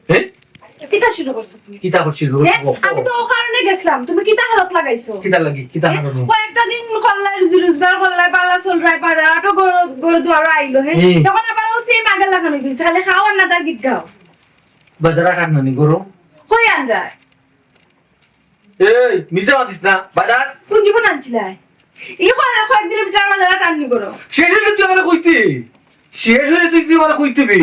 হ্যাঁ? কিতা শুরু করছো তুমি? কিতা করছি? রোজ হ্যাঁ? ও, ও। আমি তো ও কারণে গেছিলাম, তুমি কিতা হালত লাগাইছো? কিতা লাগি? কিতা হ্যাঁ? হালত? কয়েকটা দিন করলাই, রুজি রোজগার করলাই, বালা চলরায়, বাজার আটো গরু, গরু দুয়ারো আইলো, হ্যাঁ? হুম। তখন আবার ও সেই মাগের লাগানো গেছে, খালি খাও আর না তার গীত গাও। বাজার আট আননি গরু? কই আনরা? এই, মিছা মাতিস না, বাজার। কোন জীবন আনছিলাই? ই কয়-, কয়েকদিনের ভিতরে আমার জ্বালা টান নি করো। শেষ হইলে তুই আমারে কইতে। শেষ হইলে তুই, তুই আমারে কইতে বে।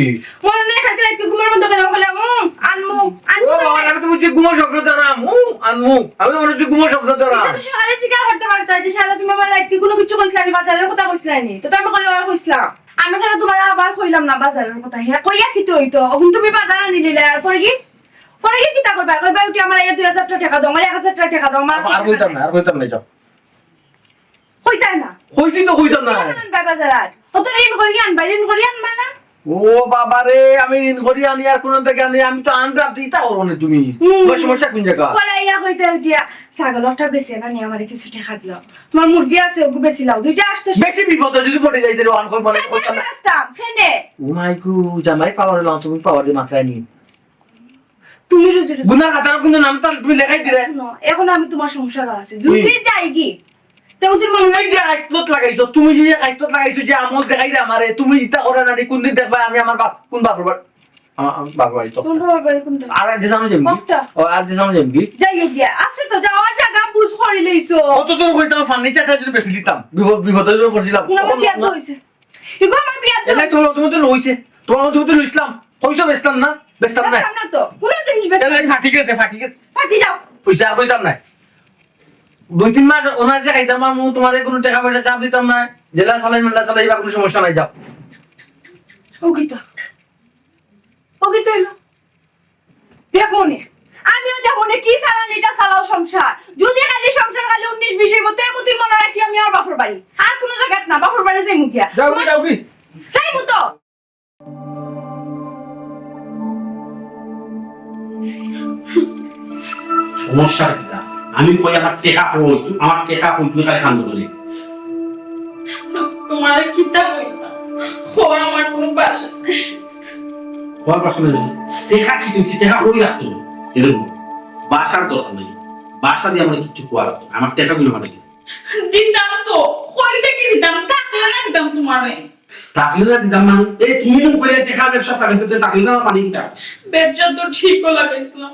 মনে নেই, কালকে রাইতে ঘুমের মধ্যে গেলাম, বলে, "উম, আনমু, আনমু ও বাবা, রে।" আমি তো বুঝছি ঘুমের স্বপ্ন তারা, উম, আনমু। আমি তো মনে হচ্ছে ঘুমের স্বপ্ন তারা। এটা তো সকালে স্বীকার করতে পারতে যে শালা তুমি আমার রাইতে কোনো কিছু কইছিলা নি, বাজারের কথা কইছিলা নি। তো, তো আমি কই, ওই কইছিলাম। আমি কেন তোমার আবার কইলাম না বাজারের কথা? হ্যাঁ, কইয়া কি তো হইতো? এখন তুমি বাজার আনিলিলে, আর পরে কি? পরে কি কিতা করবা? কইবা, "উঠি আমার এই দুই হাজার টাকা দাও, আমার এক হাজার টাকা দাও, আমার" আর কইতাম না, আর কইতাম না, যাও। কইতায় না। কইছি তো কইতাম না। কেন আনবায় বাজার আর? অত ঋণ করি আনবায়, ঋণ করি আনবা না? ও বাবা রে, আমি ঋণ করি আনি আর কোন থেকে আনি? আমি তো আনতাম, তুই ইতা করো না তুমি। হুম। তোমার সমস্যা কোন জায়গা? পরে ইয়া কইতে উঠিয়া, "ছাগল একটা বেচে না নি, আমারে কিছু টাকা দিলাও। তোমার মুরগি আছে, ওগু বেচিলাও। দুইটা আসতো।" বেশি বিপদে যদি পড়ে যাই, তাহলে অন করবো না, কেনে করতাম না। বেচতাম? কেনে? ও মাই গো, জামাই পাওয়ার হলাম, তুমি পাওয়ার দিয়ে মাথায় নি। তুমি রুজি রুজি গুনার খাতার কিন্তু নাম তাহলে তুমি লেখাই দিলে। শুনো, এখন আমি তোমার সংসার আছে। যদি হুম। যাই কি? তে ওদের মনে তুমি যে আইসলত লাগাইছো, তুমি যে আইসলত লাগাইছো, যে আমল দেখাই রে আমারে, তুমি ইতা করে না রে, কোন দিন দেখবা আমি আমার বাপ, কোন বাপর বাড়ি? আমার, আমার বাপর বাড়ি তো। কোন বাপর বাড়ি কোনটা? আর আজ যে সামনে যাবি? কোনটা? ও, আজ যে সামনে যাবি? যাই গিয়া। আছে তো, যাওয়ার জায়গা বুঝ করি লইছো। কত দূর কইতাম, ফার্নিচারটা যদি বেশি দিতাম, বিপদ, বিপদে যদি পড়ছিলাম। কোন তখন বিয়া না তো হইছে? ইগো আমার বিয়া তো এলাই হইছে। তোমার, তুমি তো লইছে। তোমার মধ্যে তো লইছিলাম। কইছো বেচতাম না? বেচতাম না। বেচতাম না তো। কোনো জিনিস বেচতাম এলাই না। ফাটি গেছে, ফাটি গেছে। ফাটি যাও। পয়সা আর কইতাম না। দুই তিন মাস অনায়াসে খাইতাম, আর মু তোমারে কোনো টাকা পয়সা চাপ দিতাম না। জেলা চালাই, মেলা চালাই, বা কোনো সমস্যা নাই, যাও। ও কি তো? ও কি তো হইলো? দেখমুনে, আমিও দেখমুনে কি চালান এটা চালাও সংসার। যদি খালি সংসার খালি উনিশ বিশ হইব, তে মুতি মনে রাখি আমি আর বাপর বাড়ি। আর কোনো জায়গাত না, বাপর বাড়ি যাইমু গিয়া। যাও কি, তোমার যাও কি? যাইমু তো। সমস্যা কিতা? আমি কই আমার টেকা কই, আমার টেকা কই, তুমি খালি কান্দো বলে। তোমারে কিতা কইতাম? খোর আমার কোনো বাসা নাই। খোর বাসা নাই? টেকা কি তুমি টেকা কই রাখছো? এরকম বাসার দরকার নাই। বাসা দিয়ে আমার কিচ্ছু খোয়া লাগবে না। আমার টেকা গুলো মানে দিতাম তো, কইলে কি দিতাম? থাকলে না দিতাম তোমারে। থাকলে না দিতাম মানে? এই তুমি তো কইলে টেকা ব্যবসা চালাইছো, তে থাকলে না মানে কিতা? ব্যবসা তো ঠিকও লাগাইছিলাম।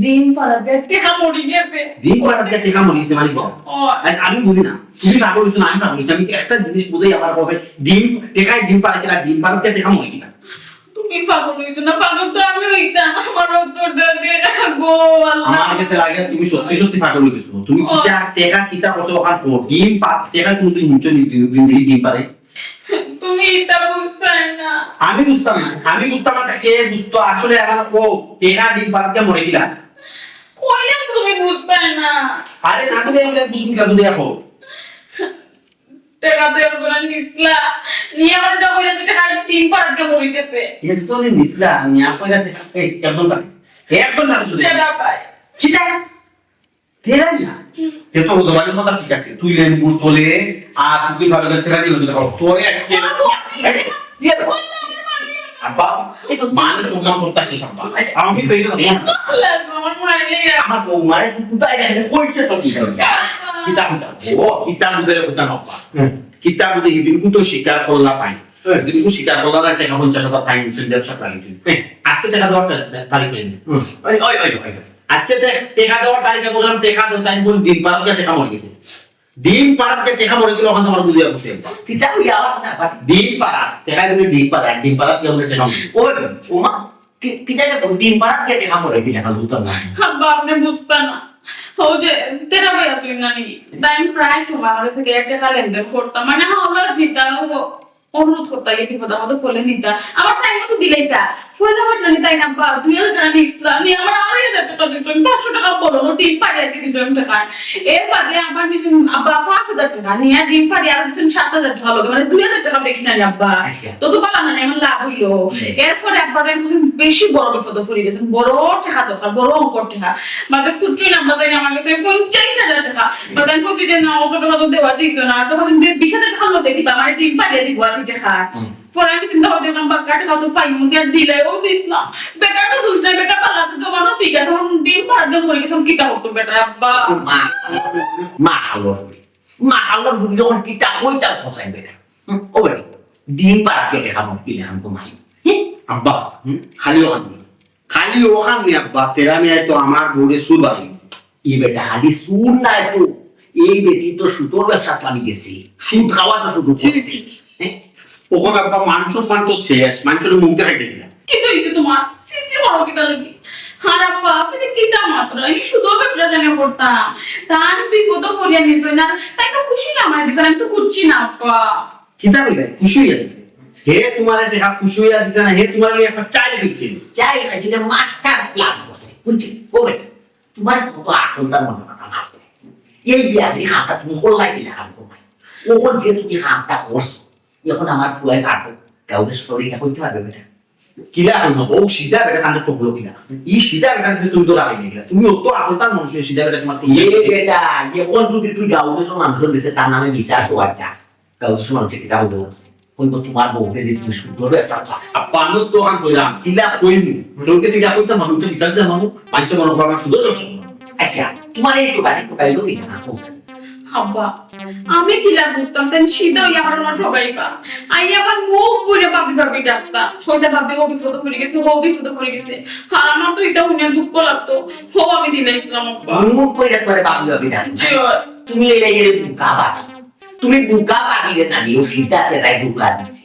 ডিম পাড়া দিয়া টেকা মরি গেছে। ডিম পাড়া দিয়া টেকা মরি গেছে মানে কিতা? ও। আচ্ছা, আমি বুঝি না। তুমি পাগল হইছো না, আমি পাগল হইছি। আমি একটা জিনিস বুঝাই আমার কথা। ডিম, টেকায় ডিম পাড়া কিনা, ডিম পাড়া দিয়া টেকা মরি কিনা? তুমি পাগল হইছো না, পাগল তো আমি হইতাম। আমার অত টেকা গো, আল্লাহ। আমার কাছে লাগে তুমি সত্যি সত্যি পাগল হইছো। তুমি ও। কিতা টেকা কিতা করছো ওখান কো? ডিম পা-, টেকা কোনোদিন শুনছো নি? ডিম, ডিম, ডিম পাড়ে? তুমি এটা বুঝতায় না। আমি বুঝতাম না, আমি বুঝতাম না, তা কে বুঝতো? আসলে আমার কো, টেকা ডিম পাড়তে মরে গেলা। কইলাম তো তুমি বুঝতায় না। আরে না বুঝে, আমি বুঝুন কেন দেখো। টেকা তো একজনে নিছলা, নিয়া আমার এটা কইলা যে টেকা ডিম পাড়তে মরে গেছে। একজনে নিছলা, নিয়া কইলা টেকা, এই, একজন না, একজন না, টেকা পায়। কিতা? তেরা না? হুম। তে তোর দোকানের কথা ঠিক আছে, তুই লেন বুট তোলে, আর তুই ভালো করে তেরা নিয়ে দেখো, তোরে আজকে বাবা, এই, দিয়ে দেবো। আব্বা, এই তো মান সম্মান করতে আসিস আব্বা। আমি তো এটা জানি না। আমার বউ মারে, তুই কোথায় গেলে? কই কে তো কি করবি? কিতা কিতা? ও, কিতা বুঝে কোথা না আব্বা? হুম। কিতা বুঝে, এদিন তো স্বীকার করলা তাই। হুম। এদিন তো স্বীকার করলা না, টাকা পঞ্চাশ হাজার তাই নিছেন, ব্যবসা করেন। হুম। আজকে টেকা দেওয়ার তা-, তারিখ অইনি। ওই, ওই, ওই, ওই। আজকে তে-, টেকা দেওয়ার তারিখ, আমি কইলাম, "টেকা দেও," তাইন কইন, "ডিম পাড়াত গিয়া টেকা মরি গেছে।" ডিম পাড়াত গিয়া টেকা মরি গেলে অখন তো আমার বুঝিয়া গেছে। কিতা কইলে আবার কথা আবার? ডিম পাড়াত, টেকা দিলে ডিম পাড়াত, ডিম পাড়াত গিয়া আমরা টেকা মরি গেছে। ওই, ওমা, কি-, কিতা যে কই, ডিম পাড়াত গিয়া টেকা মরি গেলে অখন বুঝলাম না। আব্বা, আপনে বুঝতা না। ও যে, তেরা ভাই আসলে না নি? তাইন প্রায় সময় আমার কাছে গিয়া টেকা লেনদেন করতা। মানে, হাওলাত দিতা, ও অনুরোধ করতা, এই বিপদ আপদে ফলে নিতা। আবার টাইম মতো দিলাইতা। ফলে আবার জানি তাইন আব্বা, দুই হাজার টেকা নিছলা, নিয়া আবার আড়াই হাজার টেকা দিছইন, পাঁচশো টেকা বলো, ও ডিম পাড়ি আর কি দিছইন টেকা। এর বাদে আবার নিছইন আব্বা পাঁচ হাজার টেকা, নিয়া ডিম পাড়ি আর দিছইন সাত হাজার টেকা লগে, মানে দুই হাজার টেকা বেশি নানি আব্বা। আচ্ছা। তো তো পালা মানে এমন লাভ অইলো। হুম। এরপরে আব্বা তাইন কইছইন বেশি বড় বিপদে পড়ি গেছইন, বড় টেকা দরকার, বড় অঙ্কর টেকা। বাদে কুচ্ছু না, বাদে আমার কাছে পঞ্চাশ হাজার টেকা। বাদে আমি কইছি যে, "না, অত টেকা তো দেওয়া যাইতো না, টেকা যদি বিশ হাজার টেকা লগে দিবা, আমার ডিম পাড়িয়া দিব আর কি টেকা।" হুম। পরে আমি চিন্তা করতে গেলাম, "বাক্কা টেকা তো পাইমু, আর দিলাইও দিস না।" বেটার তো দোষ নাই, বেটা পালা আছে, জমানো ঠিক আছে, এখন ডিম পাড়া দিয়ে মরে গেছে, কিতা করতো বেটা, আব্বা? মা, মা খালো, মা খালো, বুঝলি, এখন কিতা কইতাম ফসাই বেটা। হুম, ও বেটি, ডিম পাড়া দিয়ে টেকা মুশকিল এখন তোমার। হি? আব্বা, হুম? খালি ওখান দিয়ে। খালি ওখান নিয়া আব্বা, তেরা মিয়ায় তো আমার বউরে চুর বানাই দিছে। এই বেটা খালি চুর নায় তো, এই বেটি তো সুদর ব্যবসাত লাগি গেছে। সুদ খাওয়া তো শুরু ছি, করছে। ছি, ছি। হ্যাঁ? ওখানে আব্বা মান সম্মান তো শেষ, মানুষের মুখ দেখাই দিই না। কিতা অইছে তোমার? ছি ছি করো কিতা লাগি? আর আব্বা, আপনে কিতা মাতরা? আমি সুদর ব্যবসা কেনে করতাম? তান বিপদো পড়িয়া নিছইন না, তাইন তো খুশি না আমার দিছইন, আমি তো খুশি না আব্বা। কিতা কইলে? খুশি অইয়া গেছে। হে তোমারে টেকা খুশি অইয়া দিছে না, হে তোমারে লইয়া একটা চাইল খাইছে। চাইল খাইছে, এটা মাস্টার প্ল্যান করছে। বুঝছো? ও বেটা, তোমার কত আকল তার মনে কথা না। এই বিয়াদি কামটা তুমি করলাই কিলা কাম করবায়? ওখন যে তুমি কামটা করছো, এখন আমার ফুয়ায় পারবো, কাউরে সরি না কইতে পারবে বেটা। কিলা করবো? ও সিধা বেটা, তাহলে ঠকলো কিনা? ই সিধা বেটা যদি তুমি তো রাখি দিলা, তুমি অত আকল তার মানুষ, সিধা বেটা তোমার তো এই বেটা, এখন যদি তুই গাঁও দেশের মানুষের দেশে তার নামে বিচার দেওয়ার চাস, গাঁও দেশের মানুষের কিতা বলতে পারছে? কইবো তোমার বউকে দিয়ে তুমি সুন্দর ব্যবসা করছো। আব্বা, আমিও তো ওখান কইলাম, কিলা কইমু? তোর কাছে কিলা কইতাম, আমি তো বিচার দিতাম, আমি পাঁচশো মনে করো আমার সুন্দর ব্যবসা করবো। আচ্ছা, তোমার এই টোকাই টোকাই লোক এখানে পৌঁছে। আব্বা, আমি কিলা বুঝতাম, তাই সিধা অইয়া আমার ওলা ঠগাইবা। আই আমার মুখ বুলে ভাবি ভাবি ডাকতা। কইতা ভাবি ও বিপদো পড়ি গেছে, ও বিপদো পড়ি গেছে। আর আমার তো ইতা হুনিয়া দুঃখ লাগতো। হো আমি দিলাইছিলাম আব্বা। মুখ কইরা তোমারে ভাবি ভাবি ডাকতা। জি অয়। তুমি এই জায়গায় বোকা ভাবি। তুমি বোকা ভাবিরে না নিয়ে সিধা তেরাই বোকা দিছে।